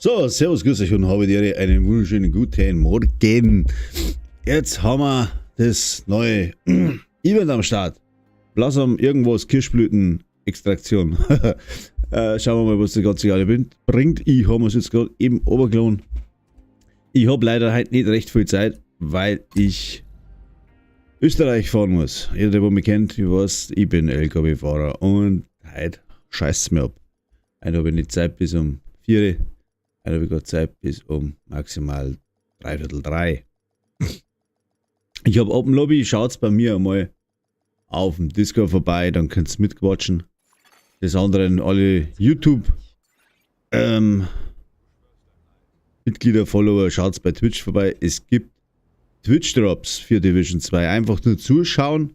So, servus, grüß euch und habe dir einen wunderschönen guten Morgen. Jetzt haben wir das neue Event am Start. Blossom irgendwas, Kirschblüten-Extraktion. Schauen wir mal, was das ganze Jahr bringt. Ich habe es jetzt gerade eben runtergeladen. Ich habe leider heute nicht recht viel Zeit, weil ich Österreich fahren muss. Jeder, der mich kennt, ich weiß, ich bin LKW-Fahrer und heute scheißt es mir ab. Heute habe ich nicht Zeit bis um 4 Uhr. Heute habe ich gerade Zeit bis um maximal 2:45. Ich habe Open Lobby, schaut's bei mir einmal auf dem Discord vorbei, dann könnt ihr mitquatschen. Das anderen, alle YouTube Mitglieder, Follower, schaut's bei Twitch vorbei. Es gibt Twitch-Drops für Division 2. Einfach nur zuschauen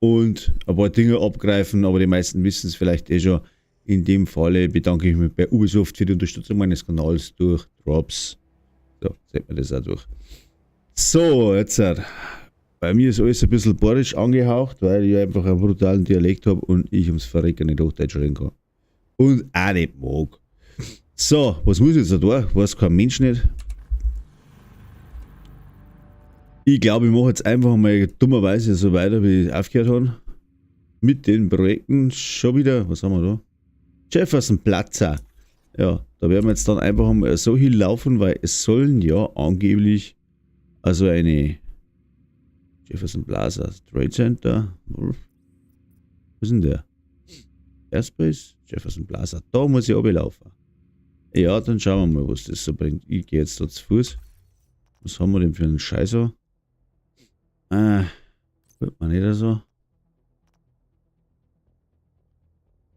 und ein paar Dinge abgreifen, aber die meisten wissen es vielleicht eh schon. In dem Falle bedanke ich mich bei Ubisoft für die Unterstützung meines Kanals durch Drops. So, seht man das auch durch. So, jetzt bei mir ist alles ein bisschen bayerisch angehaucht, weil ich einfach einen brutalen Dialekt habe und ich ums Verrecken nicht Hochdeutsch reden kann. Und auch nicht mag. So, was muss ich jetzt da tun? Weiß kein Mensch nicht. Ich glaube, ich mache jetzt einfach mal dummerweise so weiter, wie ich aufgehört habe. Mit den Projekten schon wieder, was haben wir da? Jefferson Plaza. Ja, da werden wir jetzt dann einfach mal so hinlaufen, weil es sollen ja angeblich also eine Jefferson Plaza Trade Center. Was ist denn der? Airspace? Jefferson Plaza. Da muss ich runterlaufen. Ja, dann schauen wir mal, was das so bringt. Ich gehe jetzt da zu Fuß. Was haben wir denn für einen Scheißer? Ah, wird man nicht so.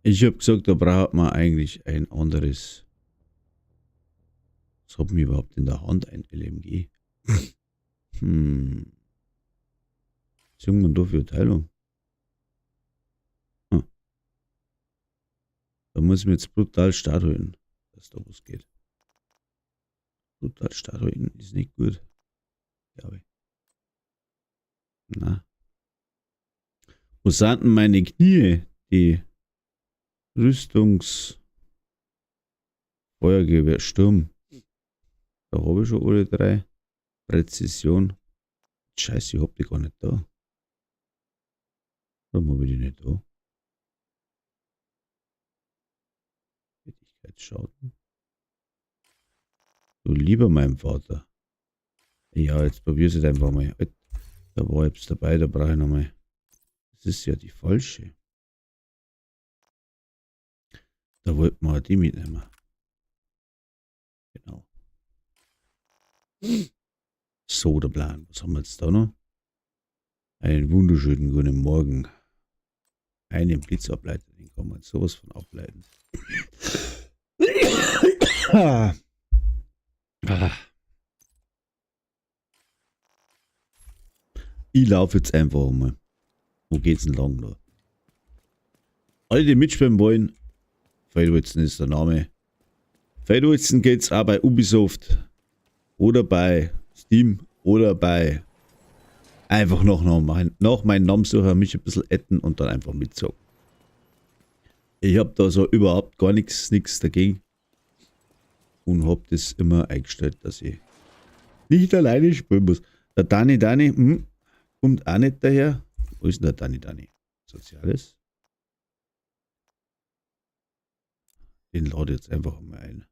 Ich hab gesagt, da braucht man eigentlich ein anderes. Was hat man überhaupt in der Hand? Ein LMG? Was sind wir da für Teilung? Hm. Da muss ich mir jetzt brutal Start holen, dass da was geht. Brutal Start holen ist nicht gut, glaube ich. Na. Wo sind denn meine Knie? Die Rüstungs- Feuergewehr, Sturm. Da habe ich schon alle drei. Präzision. Scheiße, ich hab die gar nicht da. Warum hab ich die nicht da? Tätigkeitsschaden. Du lieber mein Vater. Ja, jetzt probier's jetzt einfach mal. Da war etwas dabei, da brauche ich nochmal. Das ist ja die falsche. Da wollten wir die mitnehmen. Genau. So, der Plan. Was haben wir jetzt da noch? Einen wunderschönen guten Morgen. Einen Blitzableiter, den kann man sowas von ableiten. Ich laufe jetzt einfach mal. Wo geht's denn lang da? Alle, die mitspielen wollen, Fade Wilson ist der Name. Fade Wilson geht's auch bei Ubisoft oder bei Steam oder bei einfach noch nach meinem Namen suchen, mich ein bisschen adden und dann einfach mitzocken. Ich hab da so überhaupt gar nix dagegen und hab das immer eingestellt, dass ich nicht alleine spielen muss. Der Dani, Dani, kommt auch nicht daher. Wo ist denn der Dani, Dani? Soziales? Den lade ich jetzt einfach mal ein.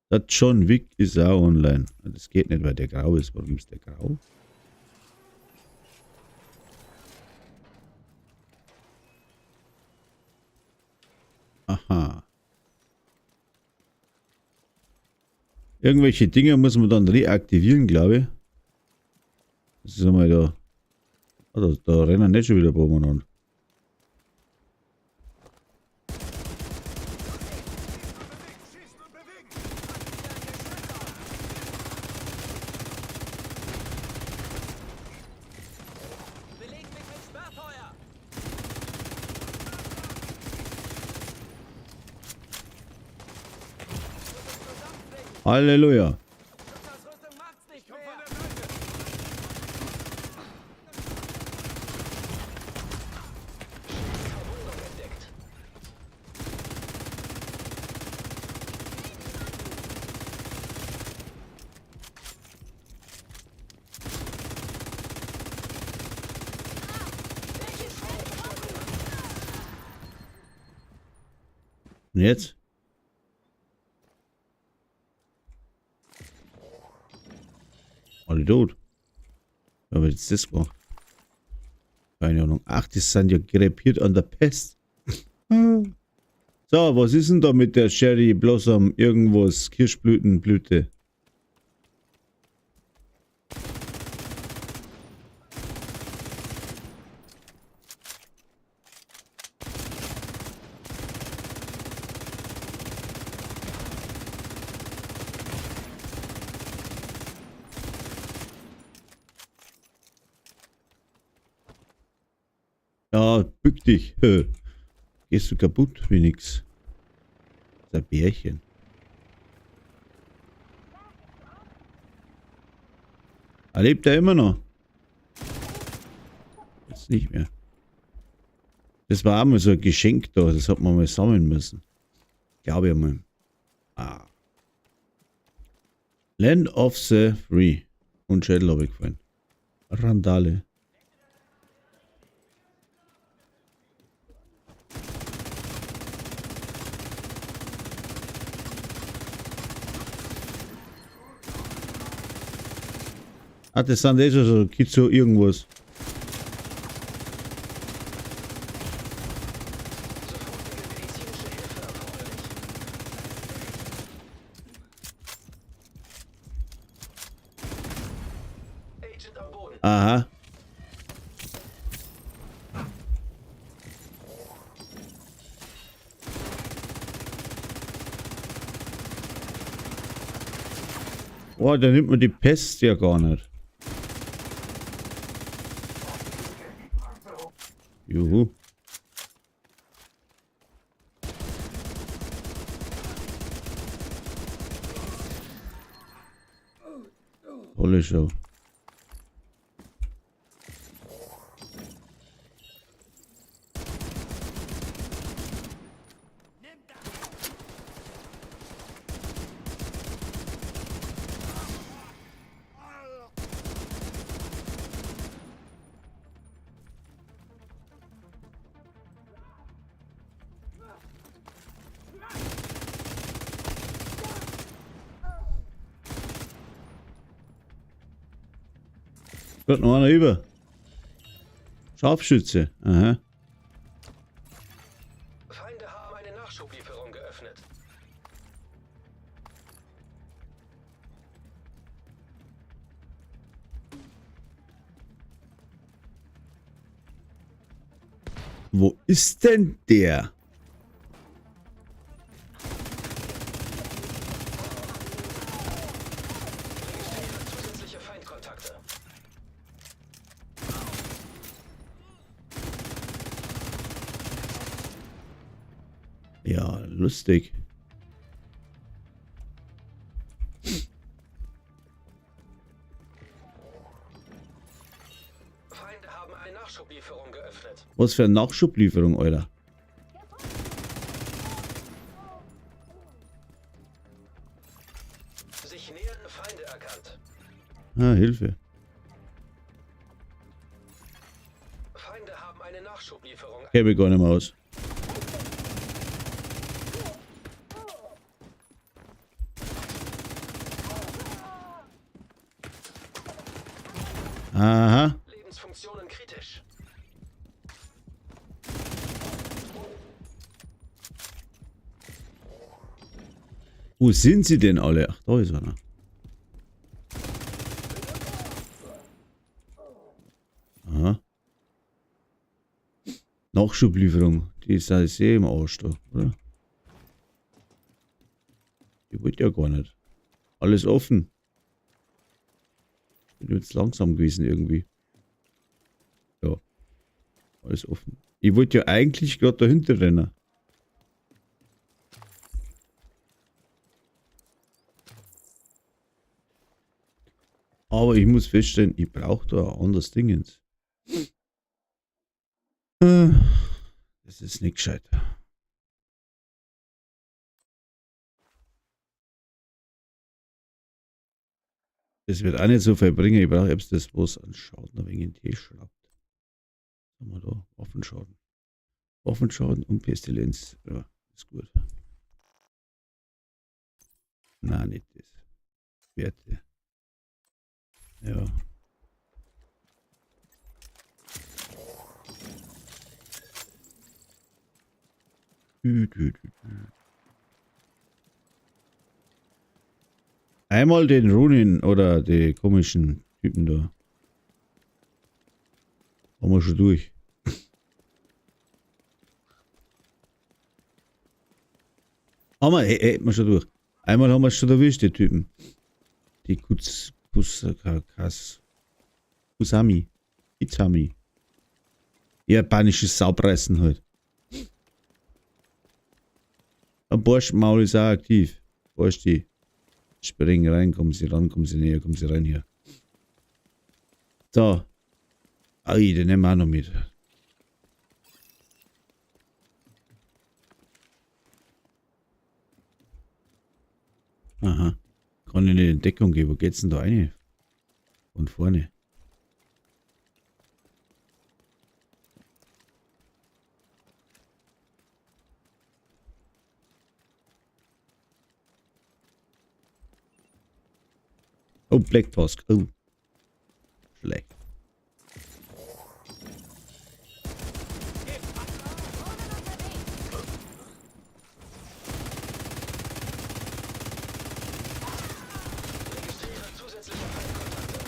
Der John Wick ist auch online. Das geht nicht, weil der grau ist. Warum ist der grau? Aha. Irgendwelche Dinge muss man dann reaktivieren, glaube ich. Das ist einmal da. Ah, da rennen nicht schon wieder Bomben an. Halleluja. Und jetzt? Alle tot. Aber jetzt das gemacht. Keine Ahnung. Ach, die sind ja krepiert an der Pest. So, was ist denn da mit der Cherry Blossom irgendwas? Kirschblütenblüte. Ja, bück dich. Gehst du kaputt wie nix. Das ist ein Bärchen. Er lebt er immer noch. Jetzt nicht mehr. Das war auch mal so ein Geschenk da. Das hat man mal sammeln müssen. Glaube ich mal. Ah. Land of the Free. Und Schädel habe ich gefallen. Randale. Ah, das sind eh schon so Kizo irgendwas. Aha. Boah, da nimmt man die Pest ja gar nicht. Juhu. Tolle Show. Geht noch einer über. Scharfschütze. Aha. Feinde haben eine Nachschublieferung geöffnet. Wo ist denn der? Registriere zusätzliche Feindkontakte. Ja, lustig. Feinde haben eine Nachschublieferung geöffnet. Was für eine Nachschublieferung, Alter. Sich nähernde Feinde erkannt. Ah, Hilfe. Feinde haben eine Nachschublieferung. Käme gar nicht mehr aus. Aha. Lebensfunktionen kritisch. Wo sind sie denn alle? Ach, da ist einer. Aha. Nachschublieferung. Die ist ja sehr im Arsch da, oder? Die wollte ja gar nicht. Alles offen. Bin jetzt langsam gewesen irgendwie. Ja. Alles offen. Ich wollte ja eigentlich gerade dahinter rennen. Aber ich muss feststellen, ich brauche da ein anderes Dingens. Das ist nicht gescheit. Das wird auch nicht so viel bringen. Ich brauche jetzt das, was an Schaden ein wenig in den Tee schraubt. Was haben wir da? Waffenschaden. Waffenschaden und Pestilenz. Ja, ist gut. Nein, nicht das. Werte. Ja. Dü, dü, dü, dü. Einmal den Runin oder die komischen Typen da. Haben wir schon durch. Haben wir, hey, wir schon durch. Einmal haben wir schon erwischt, die Typen. Die Kuz, Kus, Kas, Kusami. Izami. Japanisches Saupressen halt. Ein Borstmaul ist auch aktiv. Borsti. Spring rein, kommen Sie ran, kommen Sie näher, kommen Sie rein hier. So. Ai, den nehmen wir auch noch mit. Aha. Kann ich nicht in Deckung gehen. Wo geht's denn da rein? Von vorne. Oh, Black Tusk. Oh. Schlecht. Registriere zusätzliche Feindkontakte.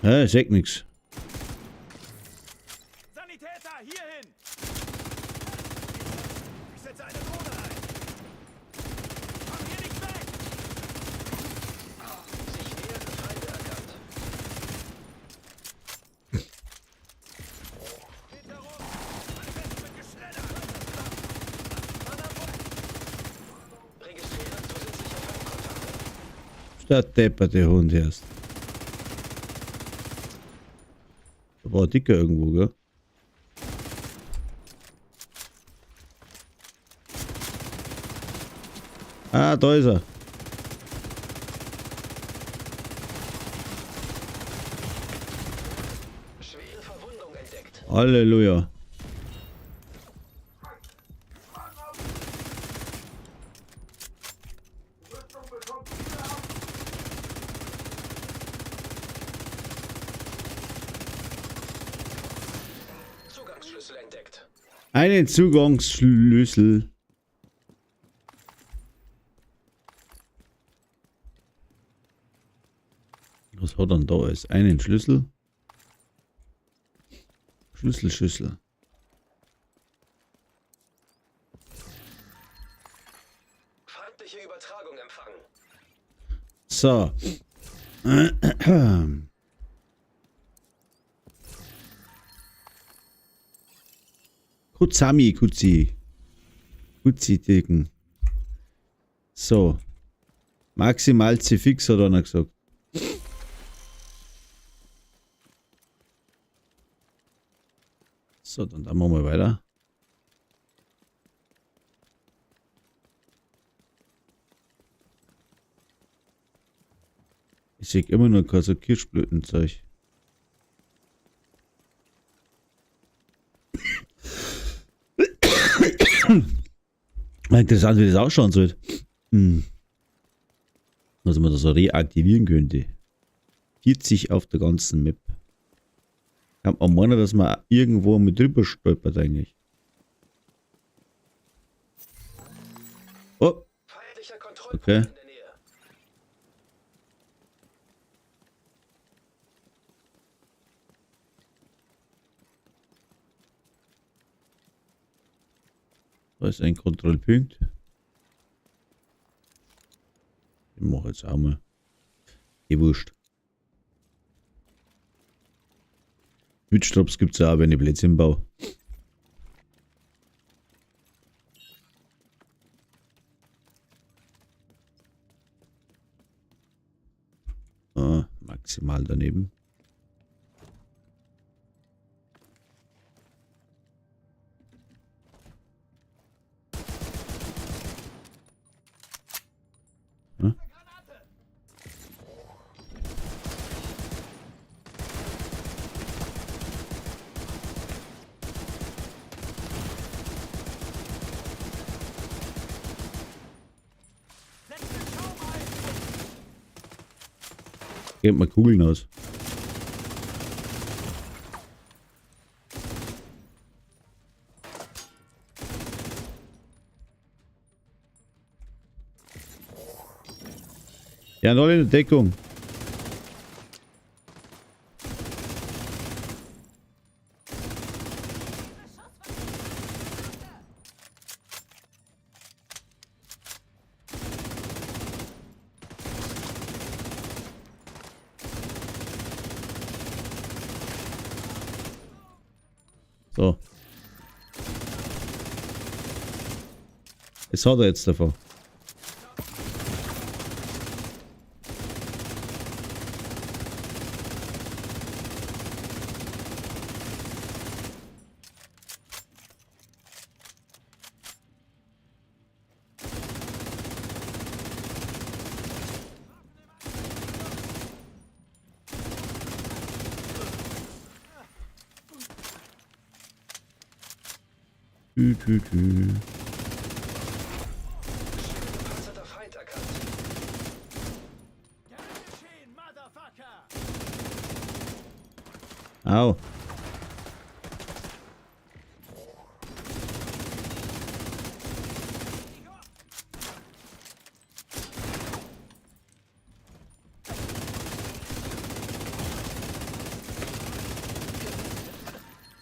Ja, ich seh nix. Sanitäter, hierhin! Ich setze eine Drohne ein! Komm hier nicht weg! Sich nähernde Feinde erkannt. Geht herum! Meine Weste wird geschreddert! Registriere zusätzliche Feindkontakte. Der depperte Hund erst. Da war ein dicker irgendwo, gell? Ah, da ist er. Schwere Verwundung entdeckt. Halleluja. Zugangsschlüssel entdeckt. Einen Zugangsschlüssel. Was hat er denn da alles? Einen Schlüssel. Schlüsselschüssel. Feindliche Übertragung empfangen. So. Kutsami, Kutzi. Kutzi Dicken. So. Maximal C fix hat einer gesagt. So, dann machen wir mal weiter. Ich sehe immer noch kein so Kirschblütenzeug. Interessant, wie das ausschauen soll. Hm. Was man da so reaktivieren könnte. 40 auf der ganzen Map. Kann man meinen, dass man irgendwo mit drüber stolpert eigentlich. Oh, Feindlicher Kontrollpunkt Okay. in der Nähe. da ist ein Kontrollpunkt. Den mach ich jetzt auch mal. Eh wurscht. Witschdrops gibt es auch, wenn ich Blödsinn baue. Ah, maximal daneben. Geht mal Kugeln aus. Ja, und alle in der Deckung. So. Was hat er jetzt davon? Tü, tü, tü. Schwer gepanzerter Feind erkannt. Gern geschehen, Motherfucker! Au.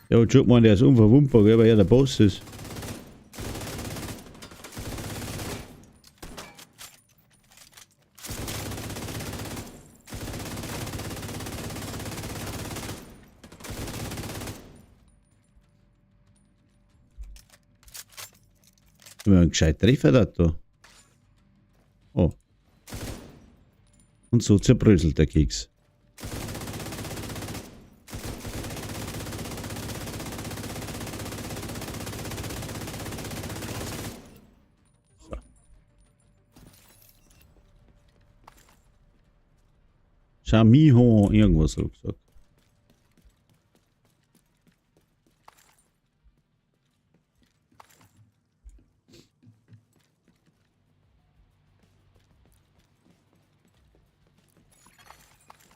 Ja, und schau mal, der ist unverwundbar, gell, weil er der Boss ist. Wenn man einen gescheit Treffer hat da. Oh. Und so zerbröselt der Keks. So. Chamiho, irgendwas Rucksack.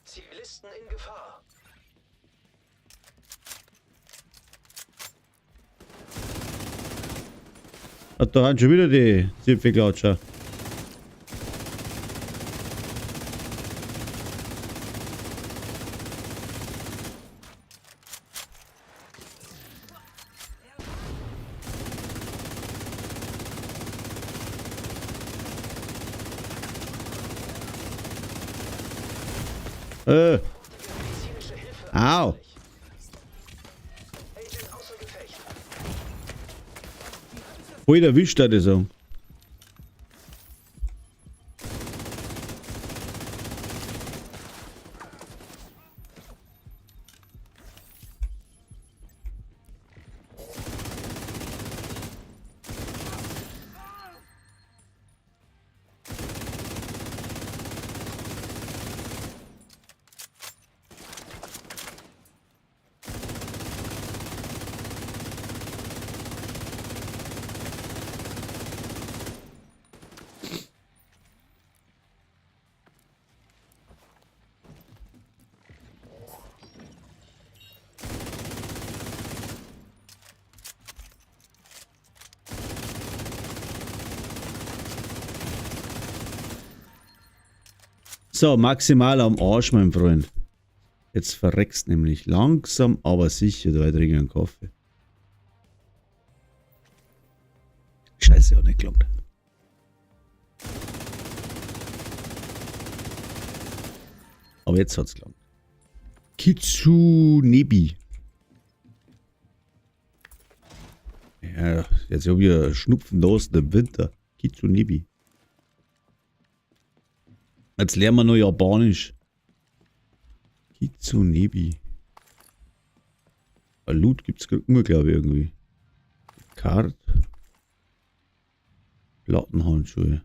Zivilisten in Gefahr. Ah, da haben schon wieder die Zipfelklatscher. Medizinische Hilfe. Au. Agent außer Gefecht. Voll erwischt, würde ich sagen. So, maximal am Arsch, mein Freund. Jetzt verreckst nämlich langsam, aber sicher. Da trinke ich einen Kaffee. Scheiße, hat nicht gelangt. Aber jetzt hat's gelangt. Kitsunebi. Ja, jetzt hab ich ja Schnupfen los im Winter. Kitsunebi. Jetzt lernen wir noch Japanisch. Kitsunebi. Ah, Loot gibt's immer, glaube ich, irgendwie. Kart. Plattenhandschuhe.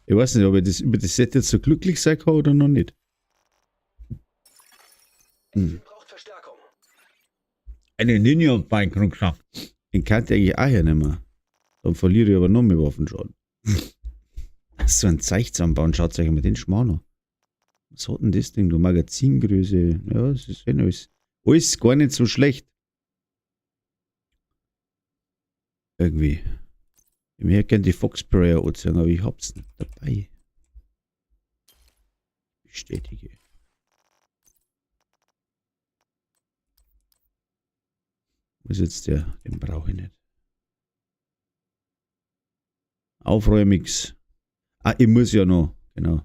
Ich weiß nicht, ob ich das über das Set jetzt so glücklich sein kann oder noch nicht. Agent braucht Verstärkung. Eine Ninja-Bike-Rucksack. Den kann ich eigentlich auch hernehmen. Dann verliere ich aber noch mehr Waffenschaden. So ein Zeich zusammenbauen, schaut euch mal den Schmarrn an. Was hat denn das Ding? Du Magazingröße. Ja, das ist eh alles. Alles gar nicht so schlecht. Irgendwie. Ich hätte gerne die Fox Prayer anziehen, aber ich hab's nicht dabei. Bestätige. Wo ist jetzt der? Den brauche ich nicht. Aufräumix. Ah, ich muss ja noch. Genau.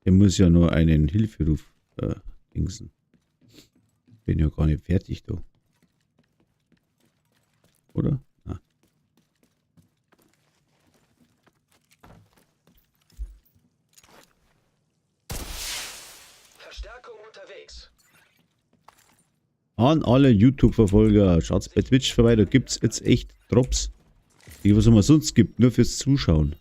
Ich muss ja nur einen Hilferuf dingsen. Bin ja gar nicht fertig da. Oder? Ah. Verstärkung unterwegs. An alle YouTube-Verfolger, schaut's bei Twitch vorbei, da gibt's jetzt echt Drops, die was immer sonst gibt, nur fürs Zuschauen.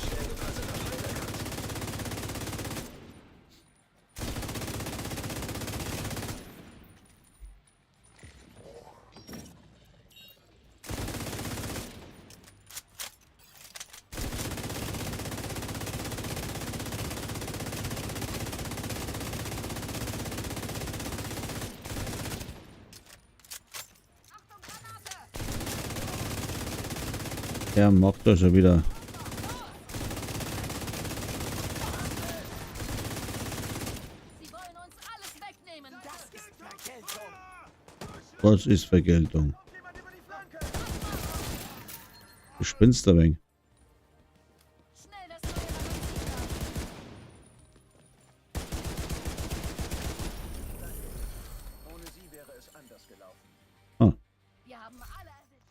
Schwer gepanzerter Feind erkannt. Der macht da schon wieder. Sie wollen uns alles wegnehmen. Das ist Vergeltung. Was ist Vergeltung? Jemand über die Flanke. Du spinnst da wenig. Schnell das neue Magazin. Ohne sie wäre es anders gelaufen. Ah. Wir haben alle erwischt.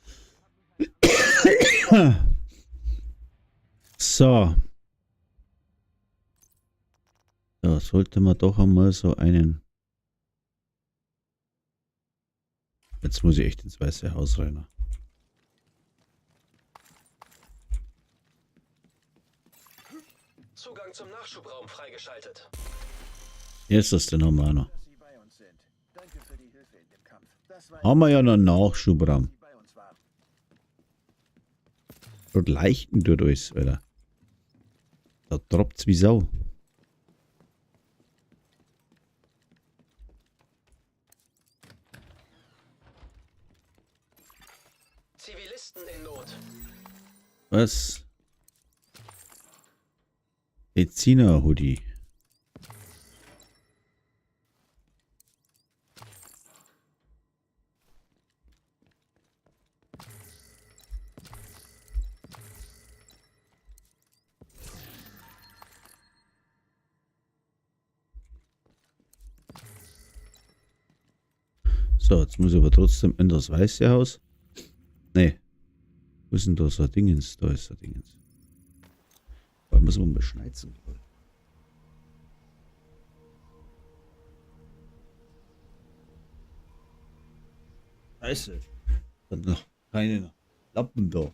So. Da sollte man doch einmal so einen. Jetzt muss ich echt ins Weiße Haus rein. Zugang zum Nachschubraum freigeschaltet. Hier ist das denn haben wir auch noch. Dass Sie bei uns sind. Danke für die Hilfe in dem Kampf. Das war Haben wir ja noch einen Nachschubraum. Sie bei uns waren. Dort leichten tut alles, Alter. Da droppt wie Sau. Zivilisten in Not. Was? Mediziner Hoodie. So, jetzt muss ich aber trotzdem in das Weiße Haus. Nee. Wo ist denn da so ein Dingens? Da ist ein Dingens. Da muss man mal schneizen. Scheiße. Hat noch keine Lappen da.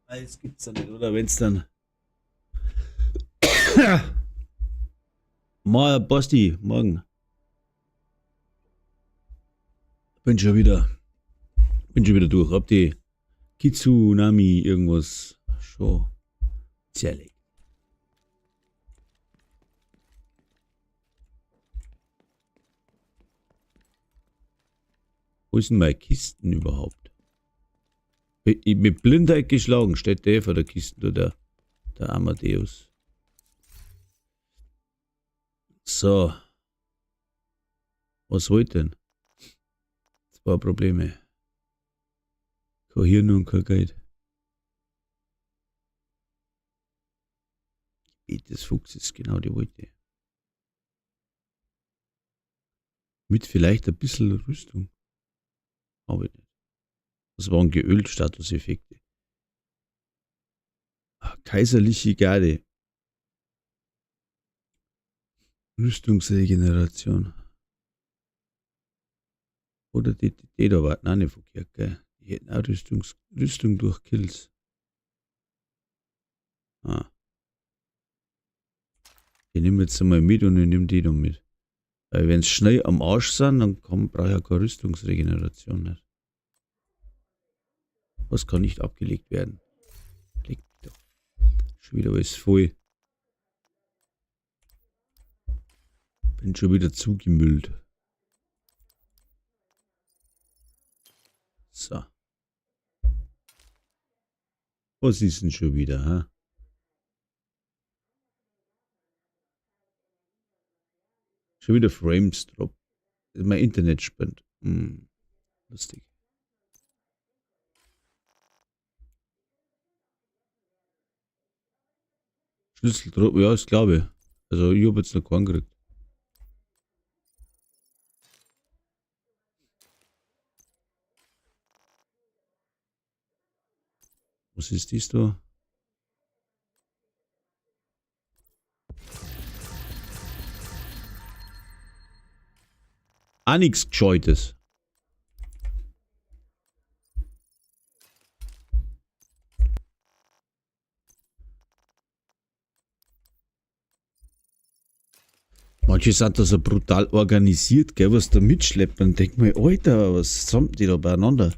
Das gibt's ja nicht, oder? Wenn's dann. Mal, Basti, morgen. Bin schon wieder durch. Hab die Kitsunami irgendwas schon zerlegt. Wo sind meine Kisten überhaupt? Mit Blindheit geschlagen, steht der vor der Kiste, der Amadeus. So. Was wollt denn? Zwei Probleme. Kein Hirn und kein Geld. Gebiet des Fuchses, genau, die wollte. Mit vielleicht ein bisschen Rüstung. Aber nicht. Das waren geölt Statuseffekte. Kaiserliche Garde. Rüstungsregeneration. Oder die da war auch nicht verkehrt, gell? Die hätten auch Rüstung durch Kills. Ah. Ich nehme jetzt einmal mit und ich nehme die da mit. Weil wenn sie schnell am Arsch sind, dann brauche ich ja keine Rüstungsregeneration nicht. Was kann nicht abgelegt werden? Legt doch. Schon wieder alles voll. Bin schon wieder zugemüllt. So. Was ist denn schon wieder, hä? Schon wieder Frames Drop. Mein Internet spinnt. Lustig. Schlüsseldrop, ja, das glaube ich. Also ich habe jetzt noch keinen gekriegt. Was ist das da? Auch nichts Gescheites. Manche sind da so brutal organisiert, gell, was da mitschleppt. Dann denk mir, Alter, was sind die da beieinander?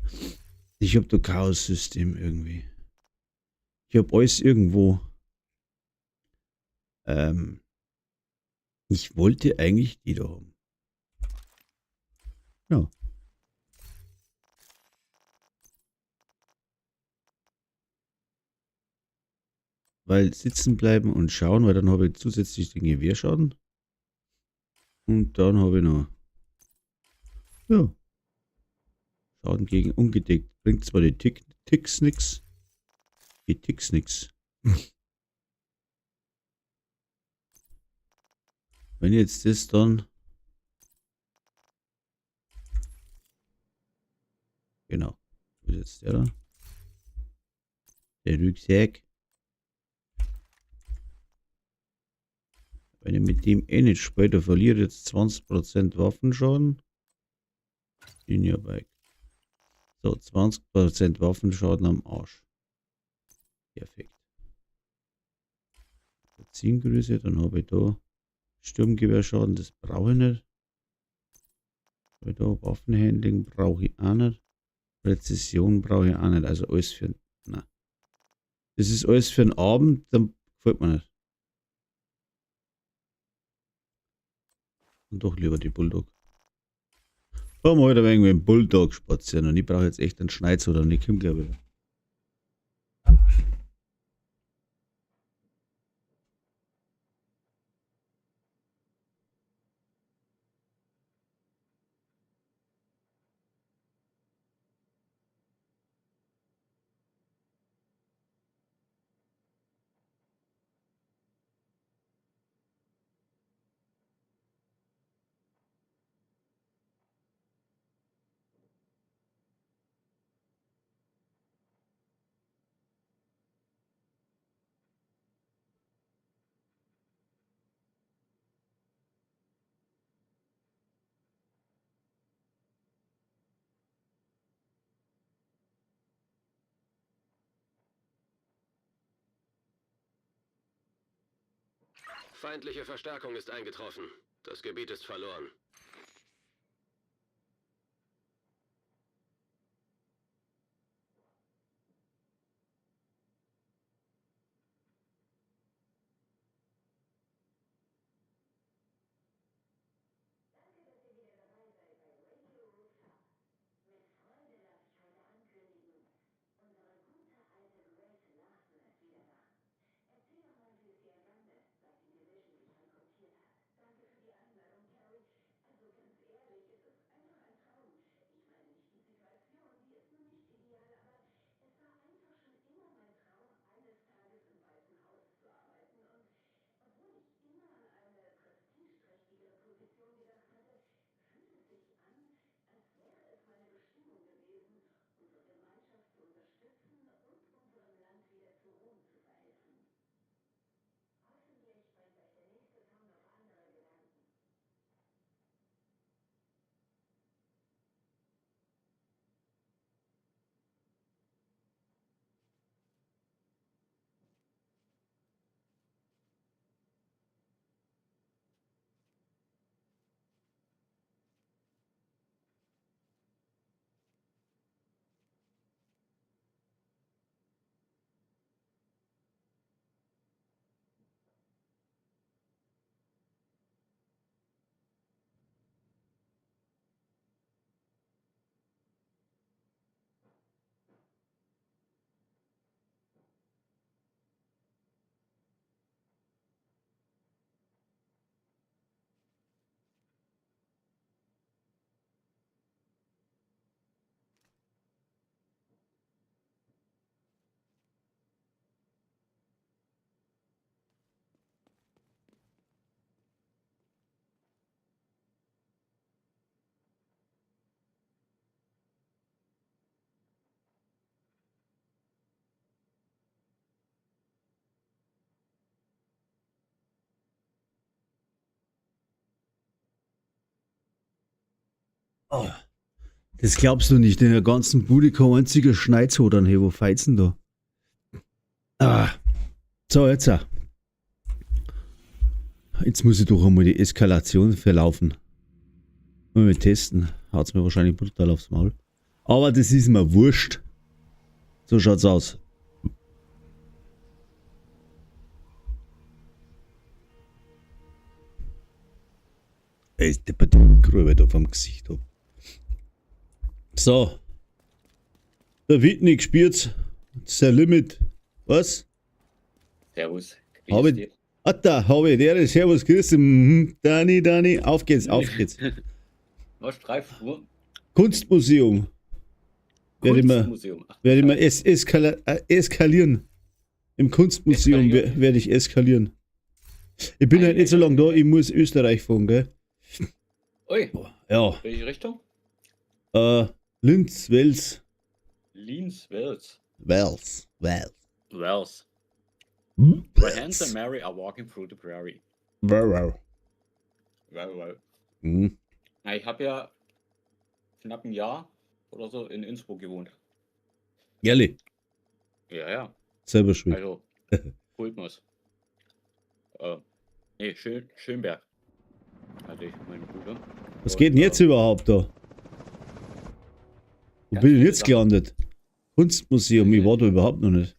Ich hab da Chaos-System irgendwie. Ich hab alles irgendwo. Ich wollte eigentlich die da haben. Ja. Weil sitzen bleiben und schauen, weil dann habe ich zusätzlich den Gewehrschaden. Und dann habe ich noch. Ja. Schaden gegen ungedeckt. Bringt zwar die Ticks nix. Die Ticks nix. Wenn jetzt das dann. Genau. Wo ist jetzt der da? Der Rucksack. Wenn ich mit dem eh nicht spiele, der verliert jetzt 20% Waffenschaden. Junior Bike. So, 20% Waffenschaden am Arsch. Perfekt. Zielgröße, dann habe ich da Sturmgewehrschaden, das brauche ich nicht. Habe ich da Waffenhandling brauche ich auch nicht. Präzision brauche ich auch nicht. Also alles für. Nein. Das ist alles für den Abend, dann gefällt mir nicht. Und doch lieber die Bulldog. Fahren wir heute ein wenig mit dem Bulldog spazieren und ich brauche jetzt echt einen Schneizer oder ich komme gleich wieder. Feindliche Verstärkung ist eingetroffen. Das Gebiet ist verloren. Oh, das glaubst du nicht, in der ganzen Bude kein einziger Schneizhodern, hey, wo feizen da? Ah. So, jetzt. Auch. Jetzt muss ich doch einmal die Eskalation verlaufen. Mal testen. Haut's mir wahrscheinlich brutal aufs Maul. Aber das ist mir wurscht. So schaut's aus. Ey, ist deppert die Mikro, da vom Gesicht hab. So. Der Whitney gespielt. Sein Limit. Was? Servus. Hab Grüß ich- dich. Atta, habe ich der, Servus, grüß dich. Mhm. Dani, Dani, auf geht's, auf geht's. Was treibst du? Kunstmuseum. Werde ich mal, Kunstmuseum. Ach, werde ich mal eskalieren. Im Kunstmuseum Eskalieren? werde ich eskalieren. Ich bin Ei, halt nicht so ei, lange da, ei. ich muss Österreich fahren, gell? Ui, Ja. welche Richtung? Linz, Wels. Linz, Wels. Wels. Wels. Wels. Hm? Where Hans and Mary are walking through the prairie. Wow, wow. Well, well. Mhm. Na, ich habe ja knapp ein Jahr oder so in Innsbruck gewohnt. Ehrlich, Ja, ja. selber schuld. Also, Pultmus. Nee, Schönberg. Hatte ich meine Bude. Was Und, geht denn jetzt überhaupt da? Wo Ganz bin ich viele jetzt Sachen. gelandet? Kunstmuseum, ich war da überhaupt noch nicht.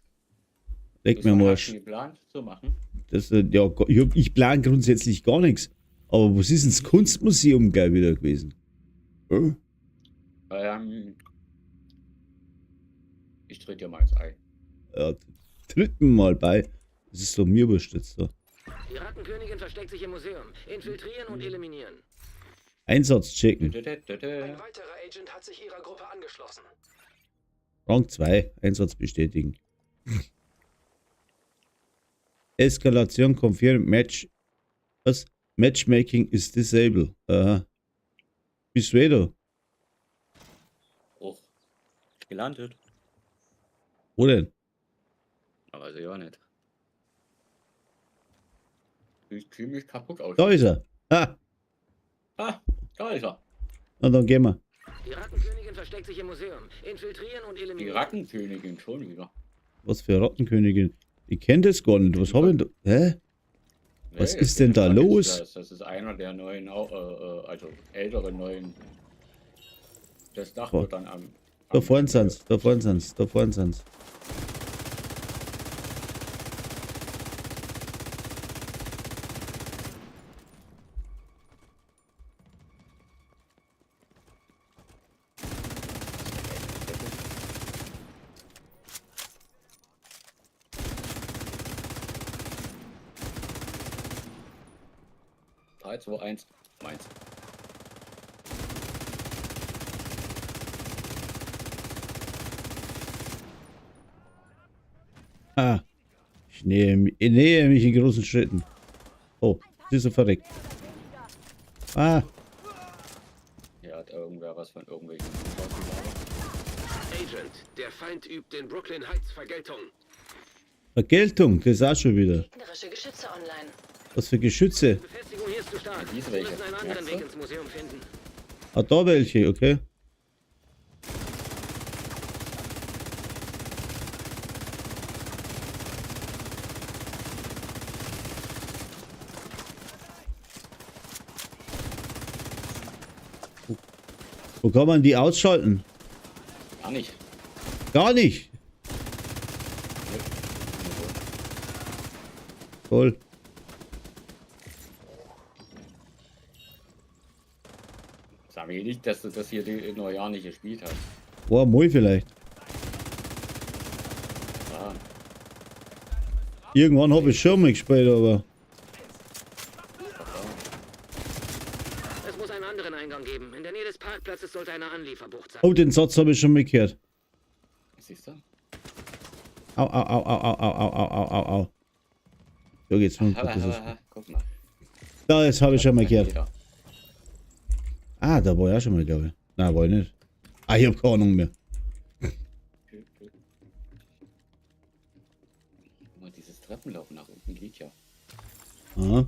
Leck Das mir am war Arsch. schon geplant zu machen. Das, ja, ich plan grundsätzlich gar nichts. Aber was ist denn das Kunstmuseum gleich wieder gewesen? Ich trete dir mal ins Ei. Ja, dritten Mal bei. Das ist doch mir wurscht jetzt da. Die Rattenkönigin versteckt sich im Museum. Infiltrieren und eliminieren. Einsatz checken. Dä, dä, dä, dä. Ein weiterer Agent hat sich ihrer Gruppe angeschlossen. Rang 2. Einsatz bestätigen. Eskalation confirmed. Match. Was? Matchmaking is disabled. Aha. Bist du eh da? Och, gelandet. Wo denn? Aber weiß ich auch nicht. Sieht ziemlich kaputt aus. Da ist er. Ha! Ah, da ist er. Na dann gehen wir. Die Rattenkönigin versteckt sich im Museum. Infiltrieren und Die eliminieren. Rattenkönigin schon wieder. Was für Rattenkönigin? Ich kenne das gar nicht. Was hab ich denn da? Hä? Was Nee, ist denn da das los? Das ist einer der neuen, also älteren neuen. Das Dach Boah. wird dann am. Da am vorne sind's, da vorne sind's, da vorne sind's. Drei, zwei, eins, meins. Ah. Ich nähere mich in großen Schritten. Oh, sie ist so verreckt. Ah, Hier hat irgendwer was von irgendwelchen. gelabert. Agent, der Feind übt in Brooklyn Heights Vergeltung. Vergeltung, das ist auch schon wieder. Gegnerische Geschütze online. Was für Geschütze. Befestigung hier ist zu stark. Ja, diese Wir welche. müssen einen anderen Merkst du? Weg ins Museum finden. Ah, da welche, okay. Wo kann man die ausschalten? Gar nicht. Gar nicht. Toll. Sag mir nicht, dass du das hier noch ja nicht gespielt hast. Boah, moi vielleicht. Ah, Irgendwann habe ich schon mal gespielt, aber. Es muss einen anderen Eingang geben. In der Nähe des Parkplatzes sollte eine Anlieferbucht sein. Oh, den Satz habe ich schon mal gehört. siehst du? Au, au, au, au, au, au, au, au, au, au. Da geht's runter. Ha, Das ist ha, ha, guck mal. Da, das habe ich schon mal gehört. Jeder. Ah, da war ich auch schon mal, glaube ich. Nein, war ich nicht. Ah, ich habe keine Ahnung mehr. Guck mal, dieses Treppenlaufen nach unten geht ja. Aha.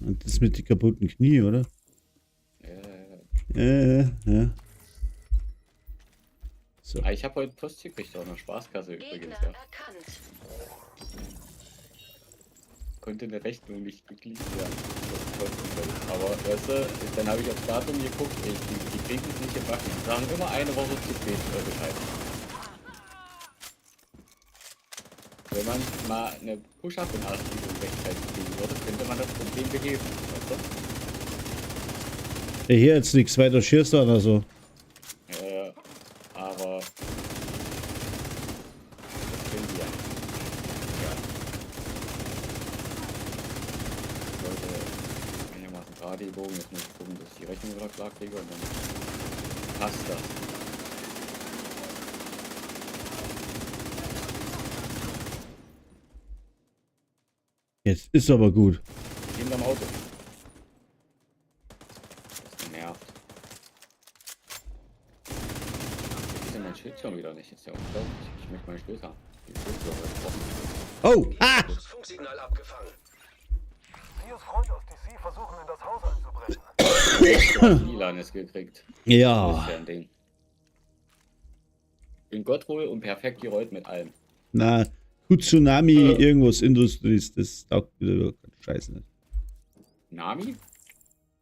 Und das mit den kaputten Knie, oder? Ja, ja, ja. Ja. So. Ah, ich habe heute Post gekriegt, auch eine Spaßkasse übrigens, Gegner ja. erkannt. Konnte eine Rechnung nicht beglichen werden. Das konnte ich. Aber weißt du, dann habe ich aufs Datum geguckt, ey, die kriegen es nicht gebacken. Die sagen immer eine Woche zu spät Bescheid. Wenn man mal eine Push-Up-Benachrichtigung rechtzeitig kriegen würde, könnte man das Problem beheben, weißt du? Ja, hier jetzt nichts weiter schießt oder so. Aber das können die ja nicht. Ja. Leute, einigermaßen gerade gebogen. Jetzt muss ich gucken, dass ich die Rechnung wieder klar kriege und dann passt das. Jetzt ist aber gut. Hinterm Auto. Das nervt. Jetzt ist ja mein Schild schon wieder nicht. Ist ja unglaublich. Ich möchte mein Schild haben. Die Schildsäure ist offen. Oh! Ah! Funksignal abgefangen. Leos Freund aus DC versuchen, in das Haus einzubrechen. Milan ist gekriegt. Das Ja. ist ja ein Ding. Bin Gottroll und perfekt gerollt mit allem. Na, Tsunami, irgendwas Industries, das taugt wieder Scheiße nicht. Nami?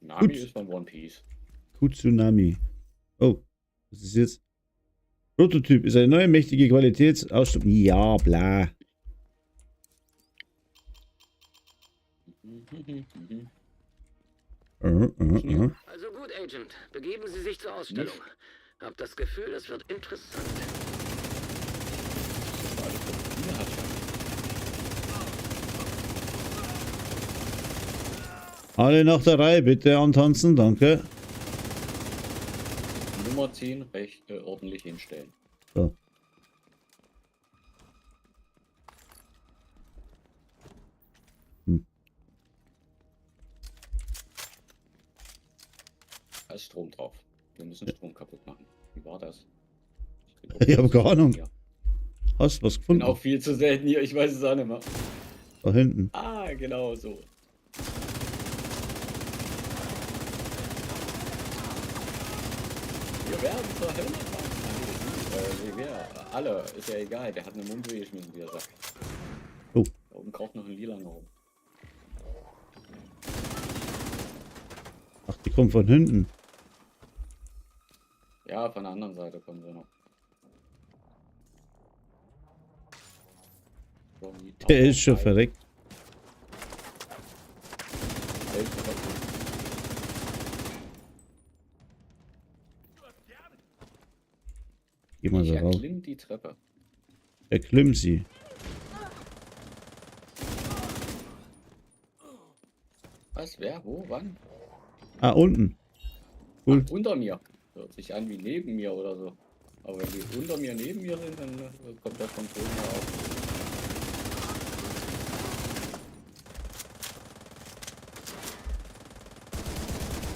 Nami Gut. ist von One Piece. Kutsunami. Oh, was ist jetzt? Prototyp ist eine neue mächtige Qualitätsausstattung. Ja, bla. Also gut, Agent. Begeben Sie sich zur Ausstellung. Hab das Gefühl, es wird interessant. Das war alles von hat schon. Alle nach der Reihe bitte antanzen, danke. Nummer 10 recht ordentlich hinstellen. So. Da ist Strom drauf. Wir müssen Strom kaputt machen. Wie war das? Ich hab keine Ahnung. Ja. Hast du was Bin gefunden? auch viel zu selten hier, ich weiß es auch nicht mehr. Da hinten. Ah, genau so. Wir werden zur Hölle fahren. Ah, nee, wer? Alle, ist ja egal. Der hat eine Mumpe geschmissen, wie er sagt. Oh. Da oben kraucht noch ein Lila rum. Ach, die kommt von hinten. Ja, von der anderen Seite kommen sie noch. Der ist schon verreckt. Geh mal Ich da rauf. erklimm die Treppe. Erklimm sie. Was? Wer? Wo? Wann? Ah, unten. Cool. Ach, unter mir. Hört sich an wie neben mir oder so. Aber wenn die unter mir neben mir sind, dann kommt das vom Boden her auf.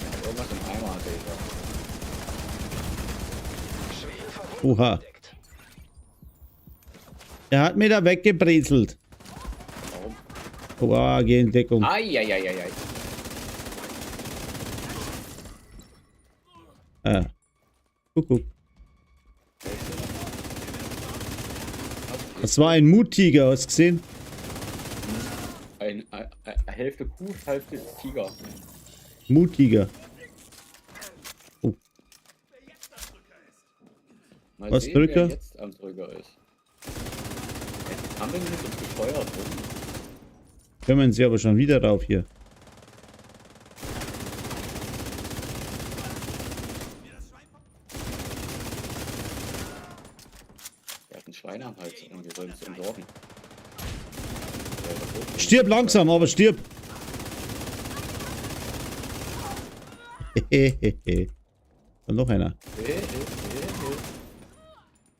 Ja, irgendwas im Eimer hatte ich ja. Oha. Er hat mir da weggebrezelt. Warum? Oha, geh in Deckung. Eieieiei. Ah. Kuckuck. Das war ein Muttiger, hast du gesehen? Ein Hälfte Kuh, Hälfte Tiger. Muttiger. Oh. Mal Was, sehen, Drücker? wer jetzt am Drücker ist. Jetzt haben wir nicht so bescheuert rum. Kommen sie aber schon wieder rauf hier. Wir hatten Schweine am Hals und wir sollen es entsorgen. Stirb langsam, aber stirb. Hehehe. Dann noch einer.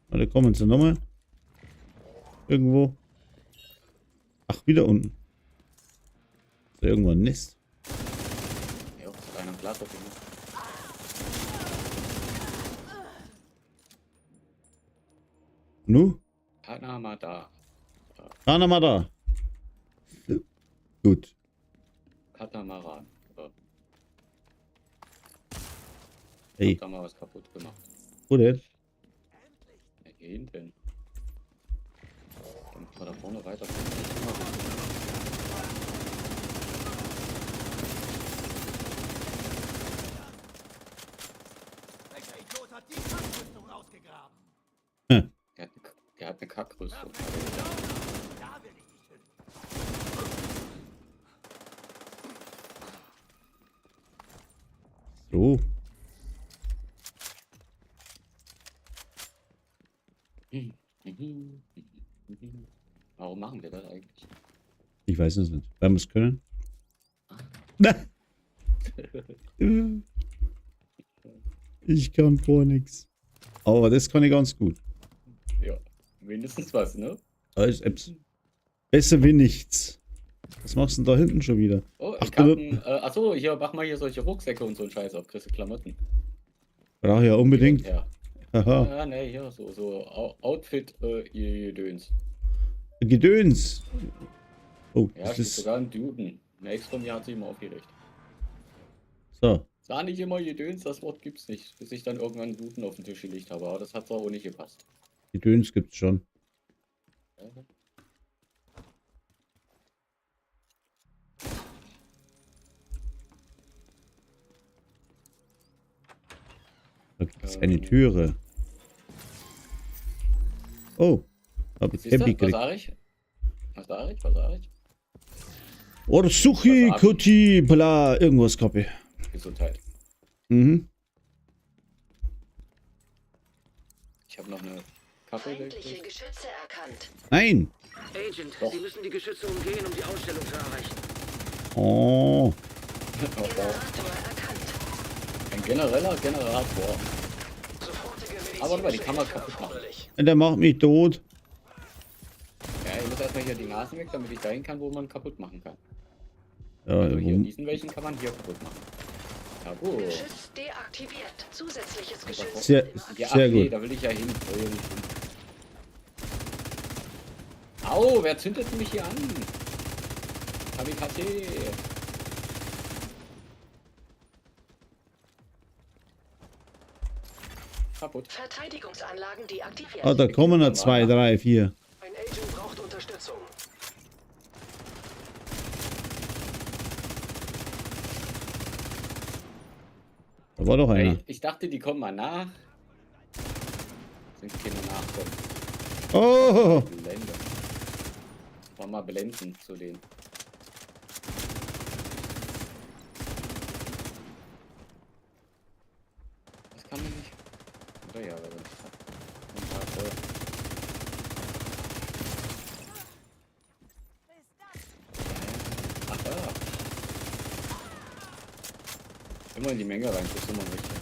Und da kommen sie nochmal. Irgendwo. Ach, wieder unten. Ist da irgendwo ein Nest? Ja, ist einer Glas auf dem. Nu? Panama da. Panama da. Gut. Katamaran. So. Ich Ey, hab da mal was kaputt gemacht. wo denn? Ja, hier hinten. Damit wir da vorne weiter. Immer so. Welcher Idiot hat die Kackrüstung ausgegraben? Der hat eine Kackrüstung. Da will ich dich hin. So. Warum machen wir das eigentlich? Ich weiß es nicht. Weil wir es können. Ich kann gar nichts. Aber das kann ich ganz gut. Ja, mindestens was, ne? Alles Apps. Besser wie nichts. Was machst du denn da hinten schon wieder? Oh, Ach, ich hab du- ein, achso, hier, mach mal hier solche Rucksäcke und so einen Scheiß auf, kriegst du Klamotten. Brauche ich ja unbedingt. Ja. Haha. Ja, ne, hier, so Outfit, Gedöns. Gedöns. Oh, Ja, das steht ist. sogar ein Duden. Ein Ex von mir hat sich immer aufgeregt. So. Sah nicht immer Gedöns, das Wort gibt's nicht. Bis ich dann irgendwann Duden auf den Tisch gelegt habe, aber das hat auch nicht gepasst. Gedöns gibt's schon. Ja. Da gibt's eine Türe. Oh. Hab ich Siehst du, Tempi was gekriegt. sag ich? Was sag ich? Was sag ich? Orsuchi, Was hab ich? Kuti, bla, irgendwas Kappe. Gesundheit. Mhm. Ich habe noch eine Kaffee Feindliche gekriegt. Geschütze erkannt. Nein. Agent, Doch. Sie müssen die Geschütze umgehen, um die Ausstellung zu erreichen. Oh. Oh, wow. Generator erkannt. Ein genereller Generator. Sofortige Aber warte mal, die medizinische kann man Hilfe kaputt machen. erforderlich. Der macht mich tot. Ja, ich muss erstmal hier die Nasen weg, damit ich dahin kann, wo man kaputt machen kann. Ja, Also hier, wo, diesen welchen kann man hier kaputt machen. Ja, gut. Geschütz deaktiviert. Zusätzliches Geschütz. Sehr- wird im Ja, Sehr ach, nee, gut. da will ich ja hin. Ich will ja nicht hin. Au, wer zündet mich hier an? Kamikaze. Kaputt. Verteidigungsanlagen deaktiviert. ah, da kommen noch 2, 3, 4. Ein Agent braucht Unterstützung. Da war doch einer. Ey, ich dachte, die kommen mal nach. Sind keine Nachkommen. Oh. Blende. War mal blenden zu denen. Das kann man nicht. Oder ja, aber sonst. Ein paar Feuer. Ach da. Immer in die Menge rein, das ist immer richtig.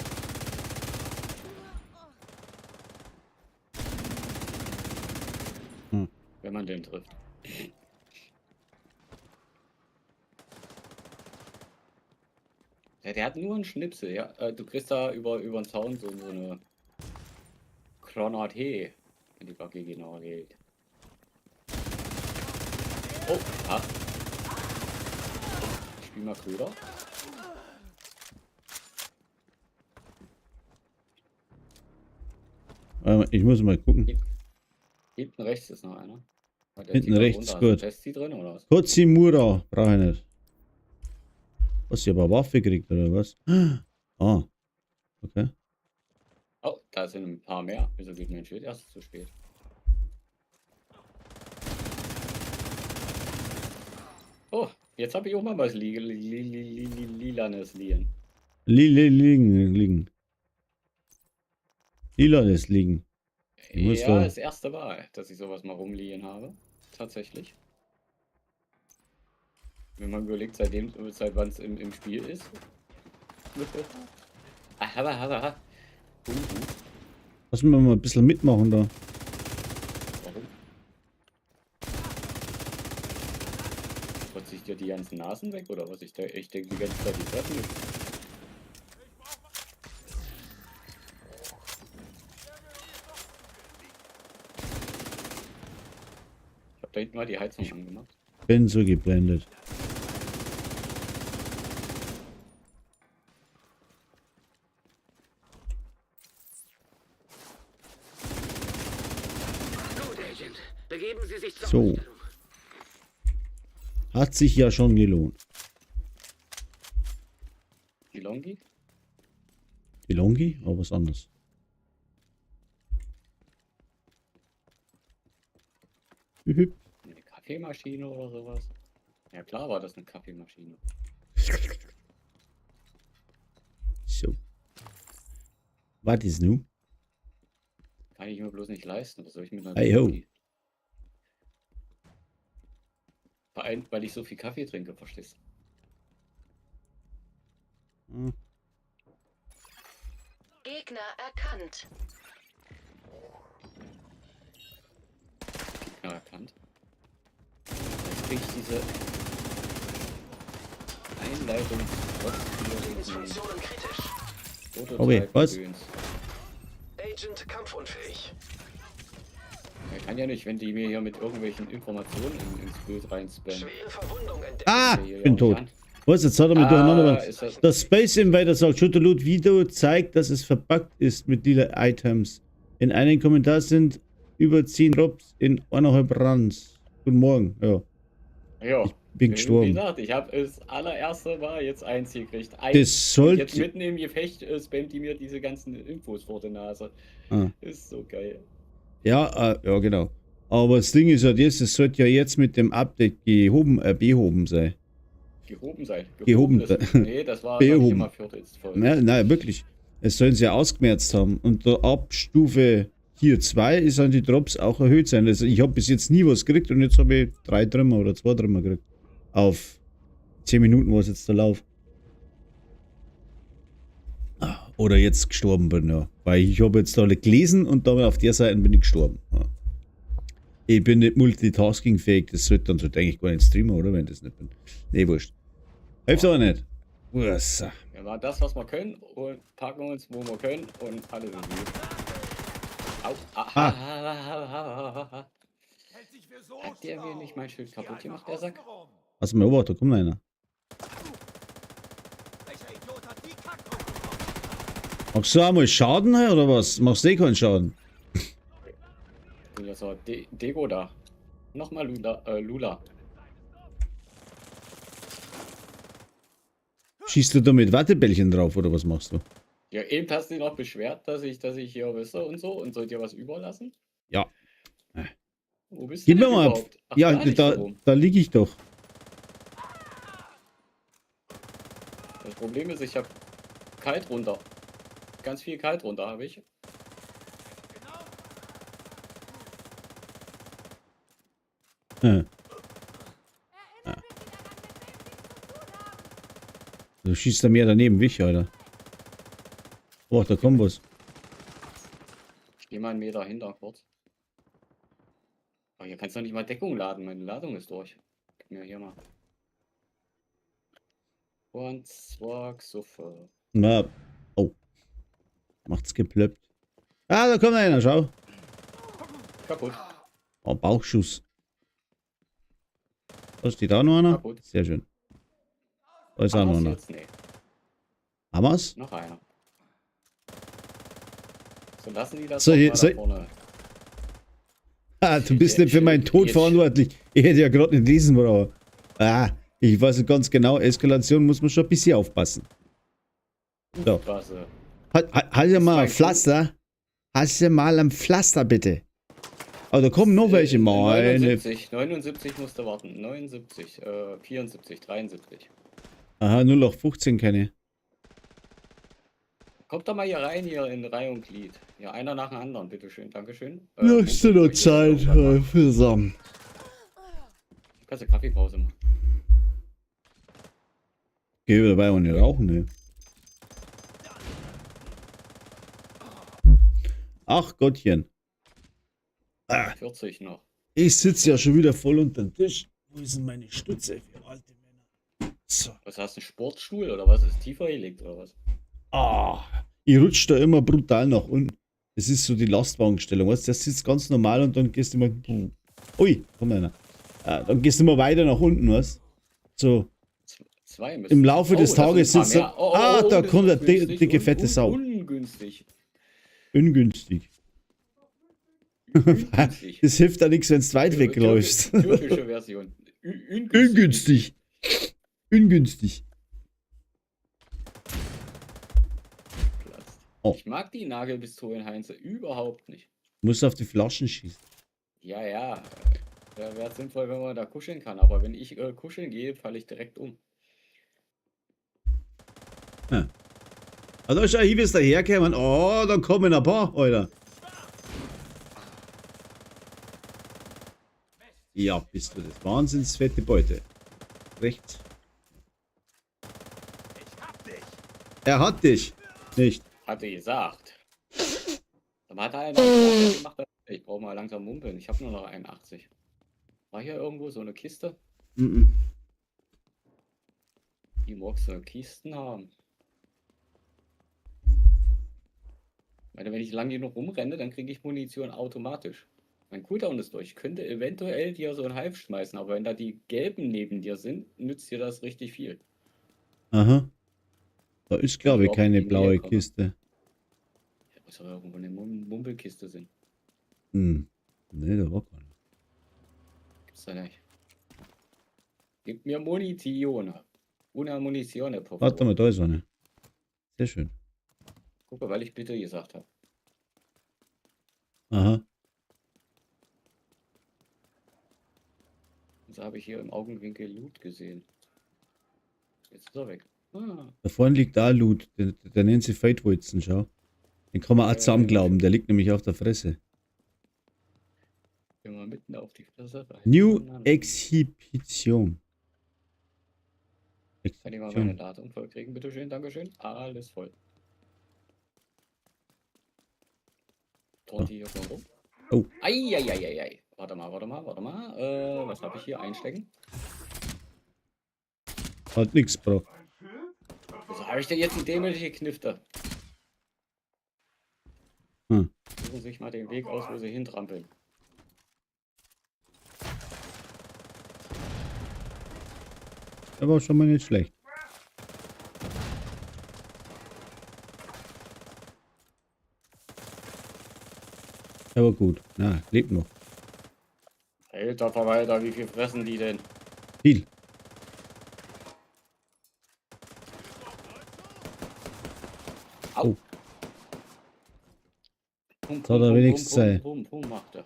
Hm. Wenn man den trifft. Ja, der hat nur einen Schnipsel, ja. Du kriegst da über den Zaun so eine Granate, wenn die Backe genau geht. Oh, ah. Ich spiel mal Köder. Ich muss mal gucken. Hinten rechts ist noch einer. Ah, der Hinten zieht da rechts, runter. gut. Ist ein Testi drin oder was? Kotsimura brauche ich nicht. Was, ich aber Waffe gekriegt oder was? Ah. Okay. Oh, da sind ein paar mehr. Wieso geht mein Schild erst zu spät? Oh, jetzt habe ich auch mal was Lilanes liegen. Liegen, liegen. Lilanes liegen. Ich muss Ja, da- das erste Mal, dass ich sowas mal rumliegen habe. Tatsächlich. Wenn man überlegt, seit wann es im Spiel ist. Aha, aha, aha. Huhu. Lass mich mal ein bisschen mitmachen da. Warum? Putze ich dir die ganzen Nasen weg oder was? Ich denke die ganze Zeit, die treffen mich. Ich hab da hinten mal die Heizung angemacht. Bin so geblendet. Begeben Sie sich zur So. Ausstellung. Hat sich ja schon gelohnt. Die Longi? Die Longi, aber was anderes. Hüp, hüp. Eine Kaffeemaschine oder sowas? Ja klar war das eine Kaffeemaschine. So. Was ist nun? Kann ich mir bloß nicht leisten. Was soll ich mit einer Hey ho. Longi? Vor allem, weil ich so viel Kaffee trinke, verstehst du? Hm. Gegner erkannt. Gegner erkannt. Jetzt krieg ich diese Einleitung. Lebensfunktionen kritisch. Okay, was? Agent kampfunfähig. Er kann ja nicht, wenn die mir hier mit irgendwelchen Informationen ins Bild reinspammen. Schwere Verwundung entdeckt. Ah, Hier ja bin auch tot. nicht an. Was, jetzt hat er mich Ah, durcheinander gebracht. ist das- Das Space Invader sagt, Shooter Loot Video zeigt, dass es verpackt ist mit lila Items. In einem Kommentar sind über 10 Drops in 1,5 Runs. Guten Morgen. Ja, Ja. bin Wie gestorben. gesagt, ich habe das allererste Mal jetzt eins gekriegt. Eins. Das Und jetzt sollte. mitten im Gefecht spammt die mir diese ganzen Infos vor der Nase. Ah. Ist so geil. Ja, ja, genau. Aber das Ding ist ja das, es sollte ja jetzt mit dem Update gehoben, behoben sein. Gehoben sein. Gehoben das, sein. Nee, das war Behoben. noch nicht immer vierte jetzt voll. Nein, nein, wirklich. Es sollen sie ja ausgemerzt haben. Und da ab Stufe hier 2 ist dann die Drops auch erhöht sein. Also ich habe bis jetzt nie was gekriegt und jetzt habe ich 3 Trümmer oder 2 Trümmer gekriegt. Auf 10 Minuten war es jetzt der Lauf. Ah, Oder jetzt gestorben bin, ja. Weil ich habe jetzt da alle gelesen und dann auf der Seite bin ich gestorben. Ja. Ich bin nicht multitaskingfähig, das sollte dann sollte eigentlich gar nicht streamen, oder? Wenn ich das nicht bin. Nee, wurscht. Hilft aber nicht. Ursa. Wir machen das, was wir können und packen uns, wo wir können und alles ist gut. Au. Ah. Ah. Ah. ah. Hält sich für so Hat der mir schlau. nicht mein Schild Geh kaputt einfach gemacht, der Sack? außen rum. Hast du mal beobachtet, da kommt einer. Welcher Idiot hat die Kackdruck bekommen? Machst du auch mal Schaden her, oder was? Machst du eh keinen Schaden? Bin ja so De Dego da. Nochmal Lula. Lula. Schießt du da mit Wattebällchen drauf oder was machst du? Ja, eben hast du dich noch beschwert, dass ich hier wisse und so und soll dir was überlassen? Ja. Wo bist Gib du mir denn mal. überhaupt? Ach, Ja, da liegst da, du rum. da liege ich doch. Das Problem ist, ich habe kalt runter. Ganz viel kalt runter habe ich. Ja. Du schießt da mehr daneben, wie ich, Alter. Boah, da kommt was. Ich gehe mal einen Meter hinter kurz. Aber hier kannst du noch nicht mal Deckung laden. Meine Ladung ist durch. Gib mir hier mal. Und zwei Xuffe. Na. Oh. Macht's geplöppt. Ah, da kommt einer, schau. Kaputt. Oh, Bauchschuss. Da steht auch noch einer. Kaputt. Sehr schön. Da ist auch noch Haben wir's einer. jetzt? Nee, Haben wir's? noch einer. So lassen die das So, doch hier- mal so- da vorne. Ah, du bist nicht für meinen Tod Jetzt- verantwortlich. Ich hätte ja gerade nicht lesen brauchen. Ah, ich weiß ganz genau, Eskalation muss man schon ein bisschen aufpassen. So. Was, Hast du mal ein mein Pflaster? Hast du mal ein Pflaster, bitte? Oh, da kommen noch welche. Meine. 79, 79 musst du warten. 79, 74, 73. Aha, 0815 keine. Kommt doch mal hier rein, hier in Reihe und Glied. Ja, einer nach dem anderen, bitteschön, Dankeschön. Ja, ist ja noch Zeit für zusammen. Kannst du Kaffeepause machen. Geh wieder dabei ohne rauchen, ne? Ach Gottchen. 40 noch. Ich sitze ja schon wieder voll unter dem Tisch. Wo ist denn meine Stütze für alte Männer? So. Was hast du, einen Sportstuhl oder was? Ist tiefer gelegt oder was? Ah, ich rutsche da immer brutal nach unten. Das ist so die Lastwagenstellung, weißt du? Das sitzt ganz normal und dann gehst du immer. Ui, komm einer. Ah, dann gehst du immer weiter nach unten, weißt du? So. Zwei müssen. Im Laufe des Oh, da Tages sind ein paar sitzt er. mehr. Oh, oh, Ah, oh, da das kommt ist der ungünstig, dicke, fette Sau. Ungünstig. Ungünstig. Ungünstig. Das hilft da nichts, wenn du weit wegläufst. Türkische Version. Ungünstig. Ungünstig. Ungünstig. Platzt. Oh. Ich mag die Nagelpistolen, Heinze, überhaupt nicht. Muss auf die Flaschen schießen. Ja, ja. Wäre sinnvoll, wenn man da kuscheln kann. Aber wenn ich kuscheln gehe, falle ich direkt um. Also schau, hier bist du dahergekommen. Oh, da kommen ein paar, Alter. Ja, bist du das. Wahnsinns fette Beute. Rechts. Er hat dich. Nicht. Hatte gesagt. Dann hat er einer gemacht. Ich brauche mal langsam mumpeln. Ich habe nur noch 81. War hier irgendwo so eine Kiste? Mhm. Die magst du Kisten haben. Ich meine, wenn ich lange genug rumrenne, dann kriege ich Munition automatisch. Mein Cooldown ist durch. Ich könnte eventuell dir so einen Hive schmeißen, aber wenn da die gelben neben dir sind, nützt dir das richtig viel. Aha. Da ist, glaube ich, Überhaupt keine in die Nähe blaue komme. Kiste. Da muss doch irgendwo eine Mumpelkiste sein. Hm. Nee, da war keine. Gibt's da nicht. Gib mir Munition. Una Munizione, por Warte favor. mal, da ist eine. Sehr schön. Gucke, weil ich bitte gesagt habe. Aha. So habe ich hier im Augenwinkel Loot gesehen. Jetzt ist er weg. Ah, Da vorne liegt da Loot. Der nennt sie Feldwulzen, schau. Den kann man auch zusammenglauben. Der liegt nämlich auf der Fresse. immer mitten auf die Fresse rein. New Na, na. Exhibition. Kann ich mal meine Exhibition. Ladung voll kriegen, bitteschön, Dankeschön. Alles voll. Torti hier vorne rum. Oh. Eieieiei. Warte mal, warte mal, warte mal. Was habe ich hier einstecken? Hat nichts gebracht. Wieso habe ich denn jetzt die dämliche Knifte? Hm. Suchen sich mal den Weg aus, wo sie hintrampeln. Der war schon mal nicht schlecht. Aber gut. Na, lebt noch. Alter Verwalter, wie viel fressen die denn? Viel. Au. Oh. Pum, Jetzt hat er wenigstens pum, sei. pum, pum, macht er.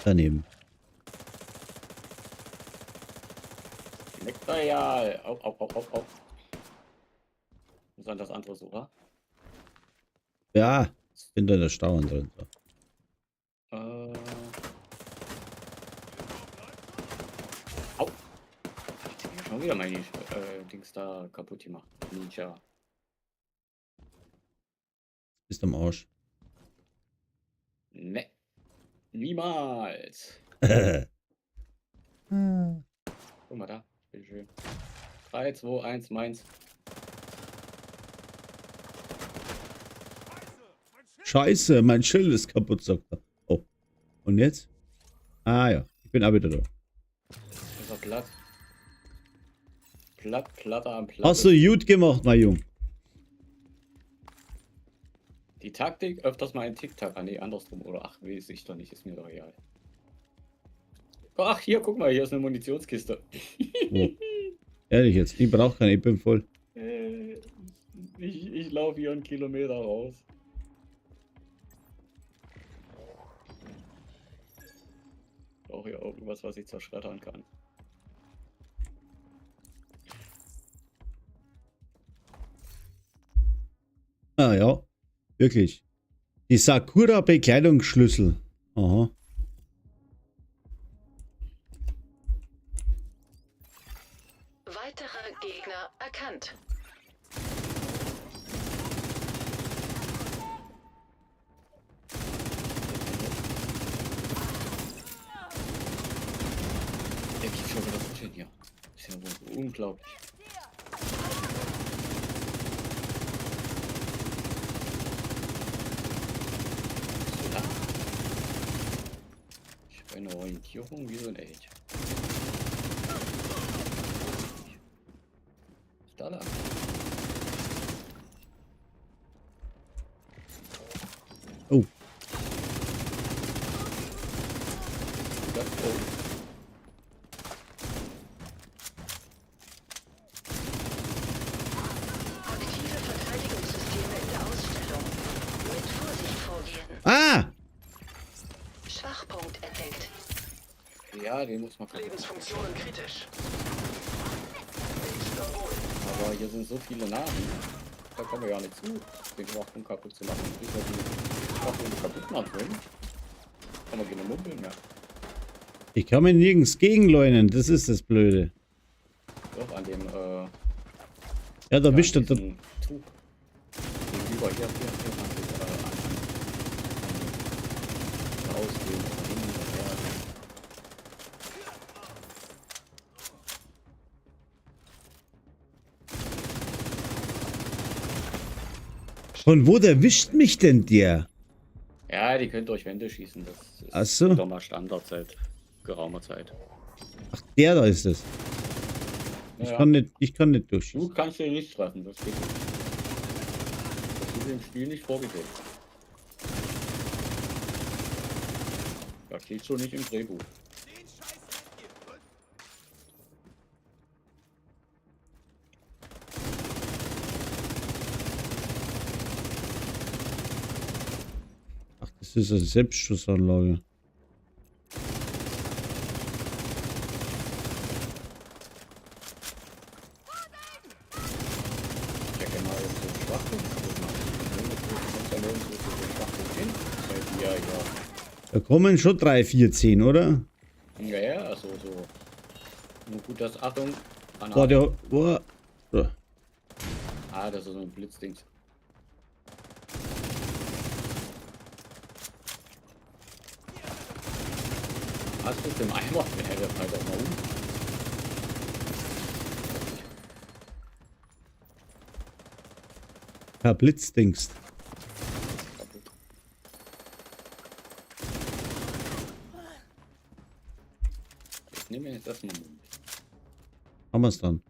Daneben. Nektarjal. Au, au, au, au, au. Muss an das andere so, wa? Ja, bin da in der Stauern drin. So. Au. Hat mir schon wieder meine Dings da kaputt gemacht. Ninja. Ist am Arsch. Ne. Niemals. Guck mal da. Bitteschön. 3, 2, 1, meins. Scheiße, mein Schild ist kaputt, sagt er. Oh. Und jetzt? Ah ja, ich bin auch wieder da. Ist er platt? Platt, platter am Platt. Hast du gut gemacht, mein Junge. Die Taktik, öfters mal ein Tic-Tac. Ah, nee, andersrum. Oder ach, weiß ich doch nicht, ist mir doch egal. Ach, hier, guck mal, hier ist eine Munitionskiste. Oh. Ehrlich jetzt, ich brauche keine, ich bin voll. Ich laufe hier einen Kilometer raus. Brauche hier irgendwas, was ich zerschreddern kann. Ah ja, wirklich. Die Sakura-Bekleidungsschlüssel. Aha. Weitere Gegner erkannt. Der geht schon wieder so schön hier. Ist ja wohl unglaublich. So lang. Ich habe eine Orientierung wie so ein Elch. Ist da lang. Let's go. Aktive Verteidigungssysteme in der Ausstellung. Mit Vorsicht vorgehen. Ah! Schwachpunkt entdeckt. Ja, den muss man kaputt machen. Lebensfunktionen kritisch. Agent am Boden. Aber hier sind so viele Namen. Da kommen wir gar nicht zu, den Schwachpunkt kaputt zu machen. Bis wir die Schwachpunkte kaputt machen können, haben wir keine Mumpeln mehr. Ich kann mich nirgends gegenleunen, das ist das Blöde. Doch, an dem, Ja, da ja, wischt an er. Da, diesem Tuch. Gegenüber, hier, hier, hier, kannst du, an, rausgehen, hin und her. von wo der wischt mich denn der? Ja, die können durch Wände schießen. Das ist Ach so. doch mal Standard seit geraumer Zeit. Ach, der da ist es. Ich Ja. kann nicht Du durchschießen. kannst den nicht treffen, das geht nicht. Das ist im Spiel nicht vorgesehen. Das steht schon nicht im Drehbuch. Ach, das ist eine Selbstschussanlage. Ich denke mal, so einen Schwachpunkt kaputt machen. Du kommst ja nirgendwo zu so einem Schwachpunkt hin. Weil die ja, ja. Da kommen schon 3, 4, 10, oder? Ja, ja, also so. Nur gut, dass Achtung. Granate. Boah, der. Boah. So. Ah, das ist so ein Blitzdings. Hast du im Eimer? Ja, der fällt auch mal um. Ja, Blitzdings. Kaputt. Ich nehme jetzt erstmal Mund. Haben wir's dann.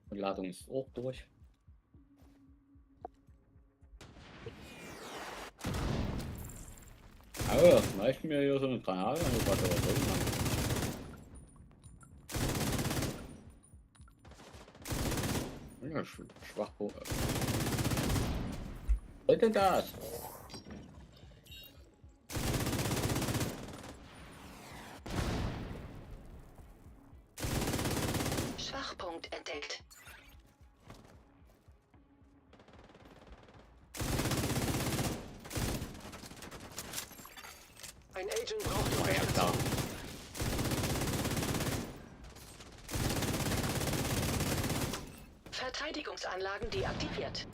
Und Ladung ist auch durch. Aber das reicht mir hier so eine Granate an die Warte, was soll ich machen? Ja, Schwachpunkt. Was denn das? Schwachpunkt entdeckt. Ein Agent braucht Oh ja, klar. Verteidigungsanlagen deaktiviert.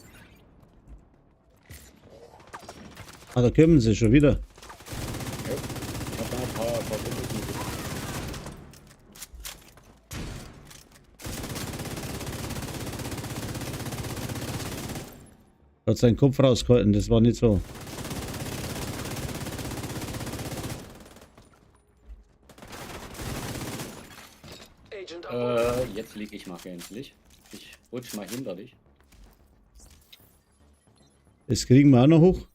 Ah, da kommen sie schon wieder. Ja, ich hab da noch ein paar Kumpels mit. Hat seinen Kopf rausgehalten, das war nicht so. Agent am Boden. Jetzt lieg ich mal gänzlich. Ich rutsch mal hinter dich. Das kriegen wir auch noch hoch.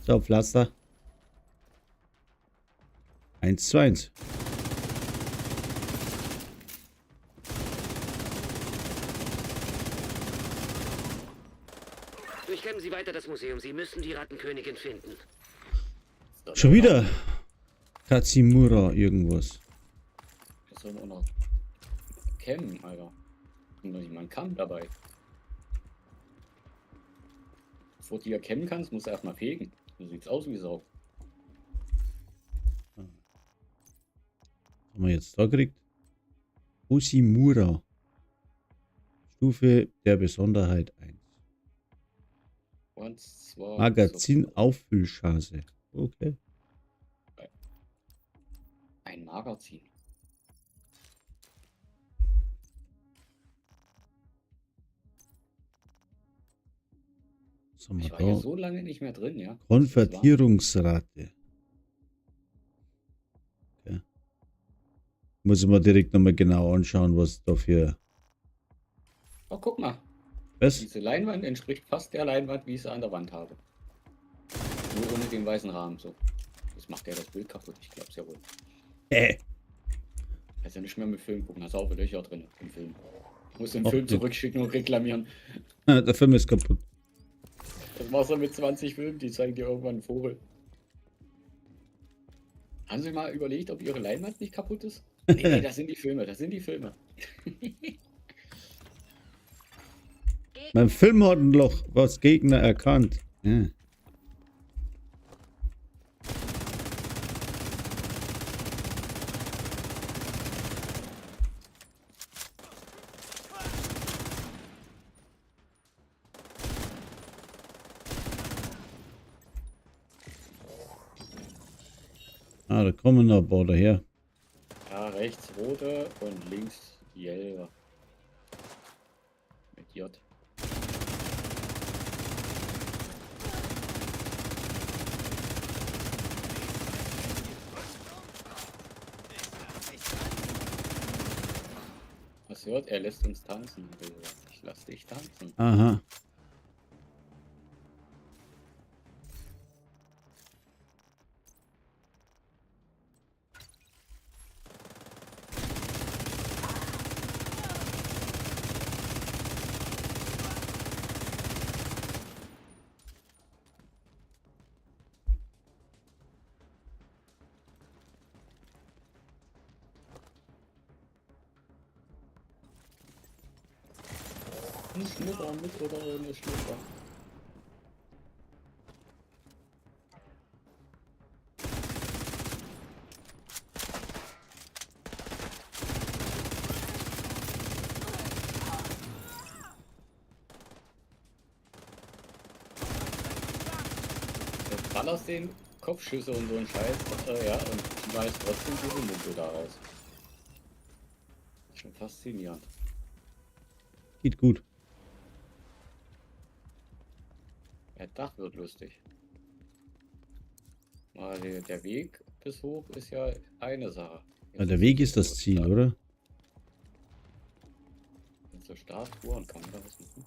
So, Pflaster. 1 zu 1. Durchkämmen Sie weiter das Museum. Sie müssen die Rattenkönigin finden. Schon wieder Katsimura irgendwas. Das soll man auch noch kämmen, Alter. Und noch nicht mal einen Kamm dabei. Bevor du ja kämmen kannst, musst du erstmal fegen. So sieht's aus wie Sau. Haben wir jetzt da gekriegt? Usimura. Stufe der Besonderheit 1. Eins, zwei, Magazin Auffüllchance. Okay. So. Ein Magazin. Was haben wir Ich war hier da? so lange nicht mehr drin, ja. Konvertierungsrate. Okay. Muss ich mir direkt nochmal genau anschauen, was da für. Oh, guck mal. Was? Diese Leinwand entspricht fast der Leinwand, wie ich sie an der Wand habe. Nur ohne den weißen Rahmen so. Jetzt macht der das Bild kaputt. Ich glaub's ja wohl. Äh. Kannst ja nicht mehr mit Film gucken. Hast auch Löcher drin im Film. Muss den Och, Film nee. zurückschicken und reklamieren. Der Film ist kaputt. Das machst du mit 20 Filmen, die zeigen dir irgendwann einen Vogel. Haben Sie mal überlegt, ob Ihre Leinwand nicht kaputt ist? Nee, nee, das sind die Filme, das sind die Filme. Mein Film hat ein Loch, was Gegner erkannt. Ja. Ah, da kommen noch ein paar daher. Ja, rechts rote und links gelbe. Mit J. Was hört? Er lässt uns tanzen. hat er gesagt. Ich lass dich tanzen. Aha. Ein Schnupper mit oder ohne Schnupper? Du ballerst den Kopfschüsse und so einen Scheiß, ja, und schmeißt trotzdem diese Mumpel da raus. Schon faszinierend. Geht gut. Ja, das wird lustig. Mal der Weg bis hoch ist ja eine Sache. Ja, der Weg ist das Ziel, oder? Jetzt so Statuen, kann man da was machen?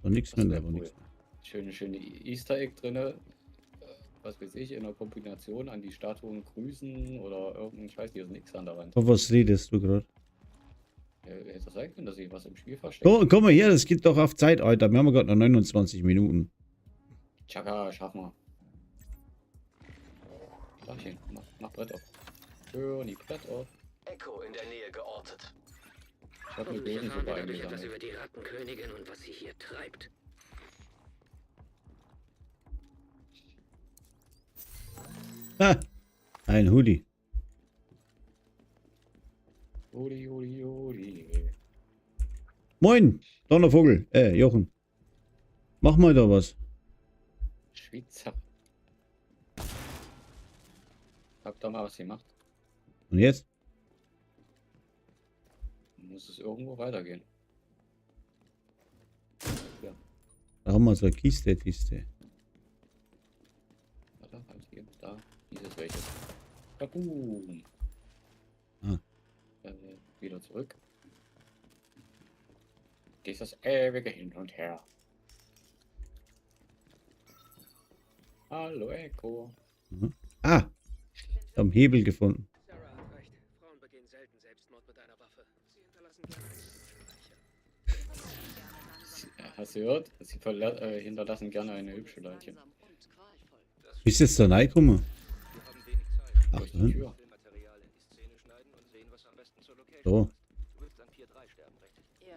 War nichts Das mehr, wär da war cool. nichts mehr. Schöne, schöne Easter Egg drinne. Was weiß ich, in der Kombination an die Statuen grüßen oder irgendein Scheiß, hier ist nix an der Wand. Von was redest du gerade? Ja, hätte das sein können, dass ich was im Spiel versteckt. Komm, komm mal her, das geht doch auf Zeit, Alter. Wir haben ja gerade noch 29 Minuten. Chaka, schaff mal. Dachchen, mach Brett auf. Schön, Brett auf. Echo in der Nähe geortet. Ich hab eine Hoffentlich erfahren Bärensuppe wir dadurch etwas eingesammelt. über die Rattenkönigin und was sie hier treibt. Ha, ein Hoodie. Uli, uli, uli. Moin, Donnervogel. Jochen. Mach mal da was. Schweizer. Hab da mal was gemacht. Und jetzt? Muss es irgendwo weitergehen. Da haben wir so eine Kiste, Kiste. Warte, halt hier, da. Dieses welches. Kaboom. Ah. Wieder zurück. Dieses ewige Hin und Her. Hallo Echo. Ah, ich hab einen Hebel gefunden. Sarah hat recht. Frauen begehen selten Selbstmord mit einer Waffe. Sie hinterlassen gerne eine hübsche Leiche. Hast du gehört? Sie hinterlassen gerne eine hübsche Leiche. Langsam und qualvoll. Bist du jetzt da reingekommen? Wir haben wenig Zeit. Ach, Durch da die hinten. Tür. Filmmaterial in die Szene schneiden und sehen, was am besten zur Location So. passt. Du willst an Pier 3 sterben, richtig? Ja.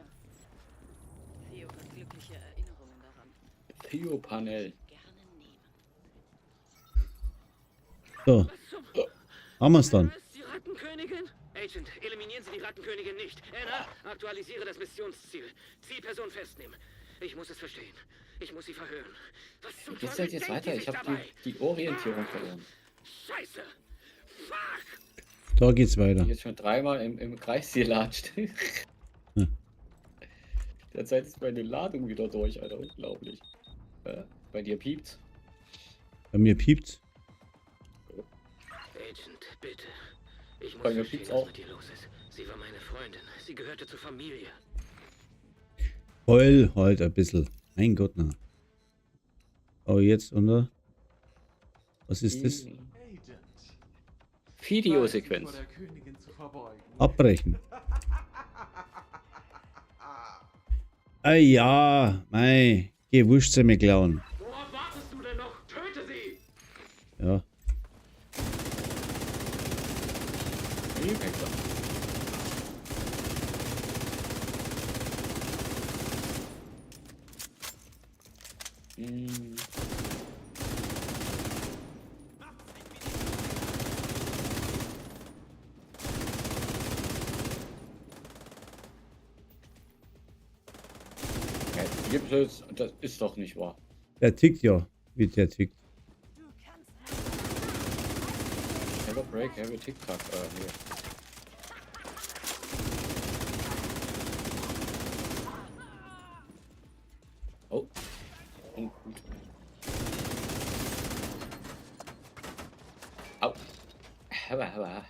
Theo hat glückliche Erinnerungen daran. Theo Panel. Gerne nehmen. So. Haben wir's dann. Ist die Rattenkönigin? Agent, eliminieren Sie die Rattenkönigin nicht. Anna, aktualisiere das Missionsziel. Zielperson festnehmen. Ich muss es verstehen. Ich muss sie verhören. Was zum Wie geht's Teufel denn jetzt denkt weiter? die Ich sich habe dabei? die Orientierung verloren. Scheiße! Fuck! Da geht's weiter. Ich bin jetzt schon dreimal im Kreis gelatscht. Hm. Derzeit ist meine Ladung wieder durch, Alter. Unglaublich. Bei dir piept's. Bei mir piept's. Agent, bitte. Ich muss Bei mir verstehen, piept's was auch. mit dir los ist. Sie war meine Freundin. Sie gehörte zur Familie. Heul halt ein bisschen. Mein Gott, na. Oh, jetzt, oder? Was ist das? Videosequenz. Vor der Königin zu verbeugen. Abbrechen. Ah ja, mei. Geh wurscht sie mir klauen. Worauf wartest du denn noch? Töte sie! Ja. Remixer. Hm. Ja, gibt es, das ist doch nicht wahr. Der tickt ja, wie der tickt. Du kannst Have a break, have a TikTok. Hier. Oh. Oh, gut. Au. Haba, haba.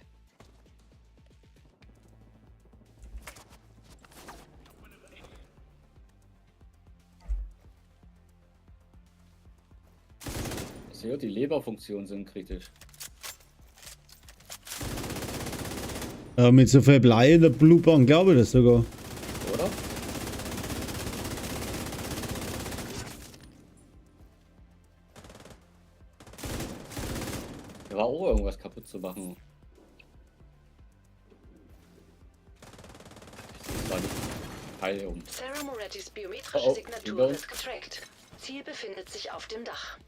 So, die Leberfunktionen sind kritisch. Mit so viel Blei in der Blutbahn glaube ich das sogar. Oder? Da war auch irgendwas kaputt zu machen. Das war die Teil um. Sarah Morettis biometrische Oh, oh, Signatur Windows. wird getrackt. Ziel befindet sich auf dem Dach.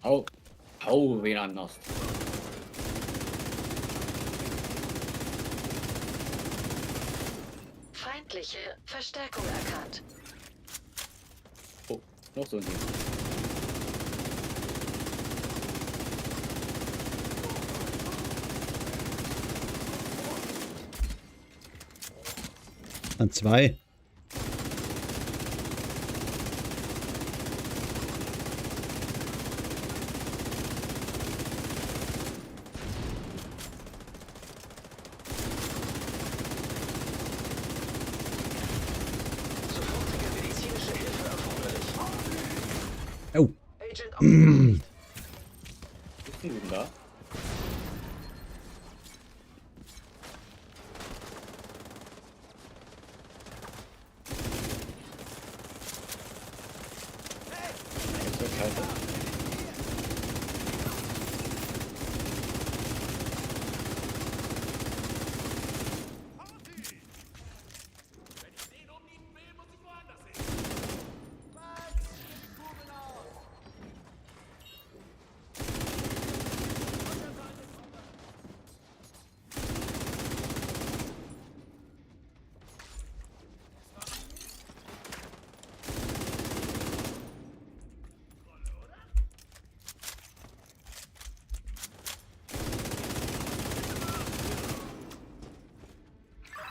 Au. Au, wen anders. Feindliche Verstärkung erkannt. Oh, noch so ein Ding. An zwei. Sofortige medizinische Hilfe erforderlich. Oh. Agent abgeschickt. Bist du denn da? Das ist ja scheiße.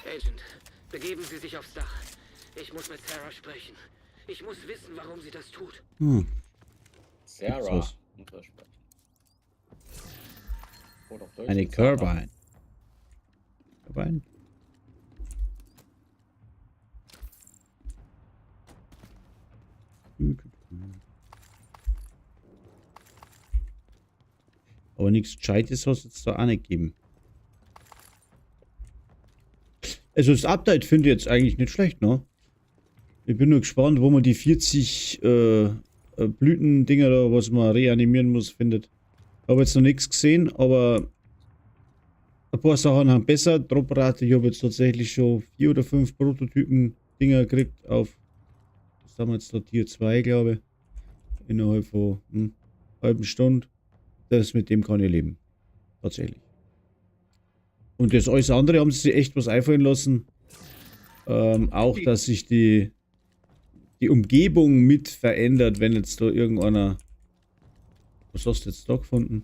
Agent, begeben Sie sich aufs Dach. Ich muss mit Sarah sprechen. Ich muss wissen, warum sie das tut. Hm. Sarah. was? Muss er sprechen. Oder auf Deutsch Eine Sarah. Carbine. Carbine? Aber nichts Gescheites hast du jetzt da auch nicht gegeben. Also das Update finde ich jetzt eigentlich nicht schlecht, ne? Ich bin nur gespannt, wo man die 40 Blütendinger da, was man reanimieren muss, findet. Habe jetzt noch nichts gesehen, aber ein paar Sachen haben besser. Droprate, ich habe jetzt tatsächlich schon 4 oder 5 Prototypen Dinger gekriegt auf, was haben wir jetzt da, Tier 2, glaube ich. Innerhalb von halben Stunde. Das mit dem kann ich leben. Tatsächlich. Und das alles andere haben sie sich echt was einfallen lassen. Auch, dass sich die Umgebung mit verändert, wenn jetzt da irgendeiner. Was hast du jetzt da gefunden?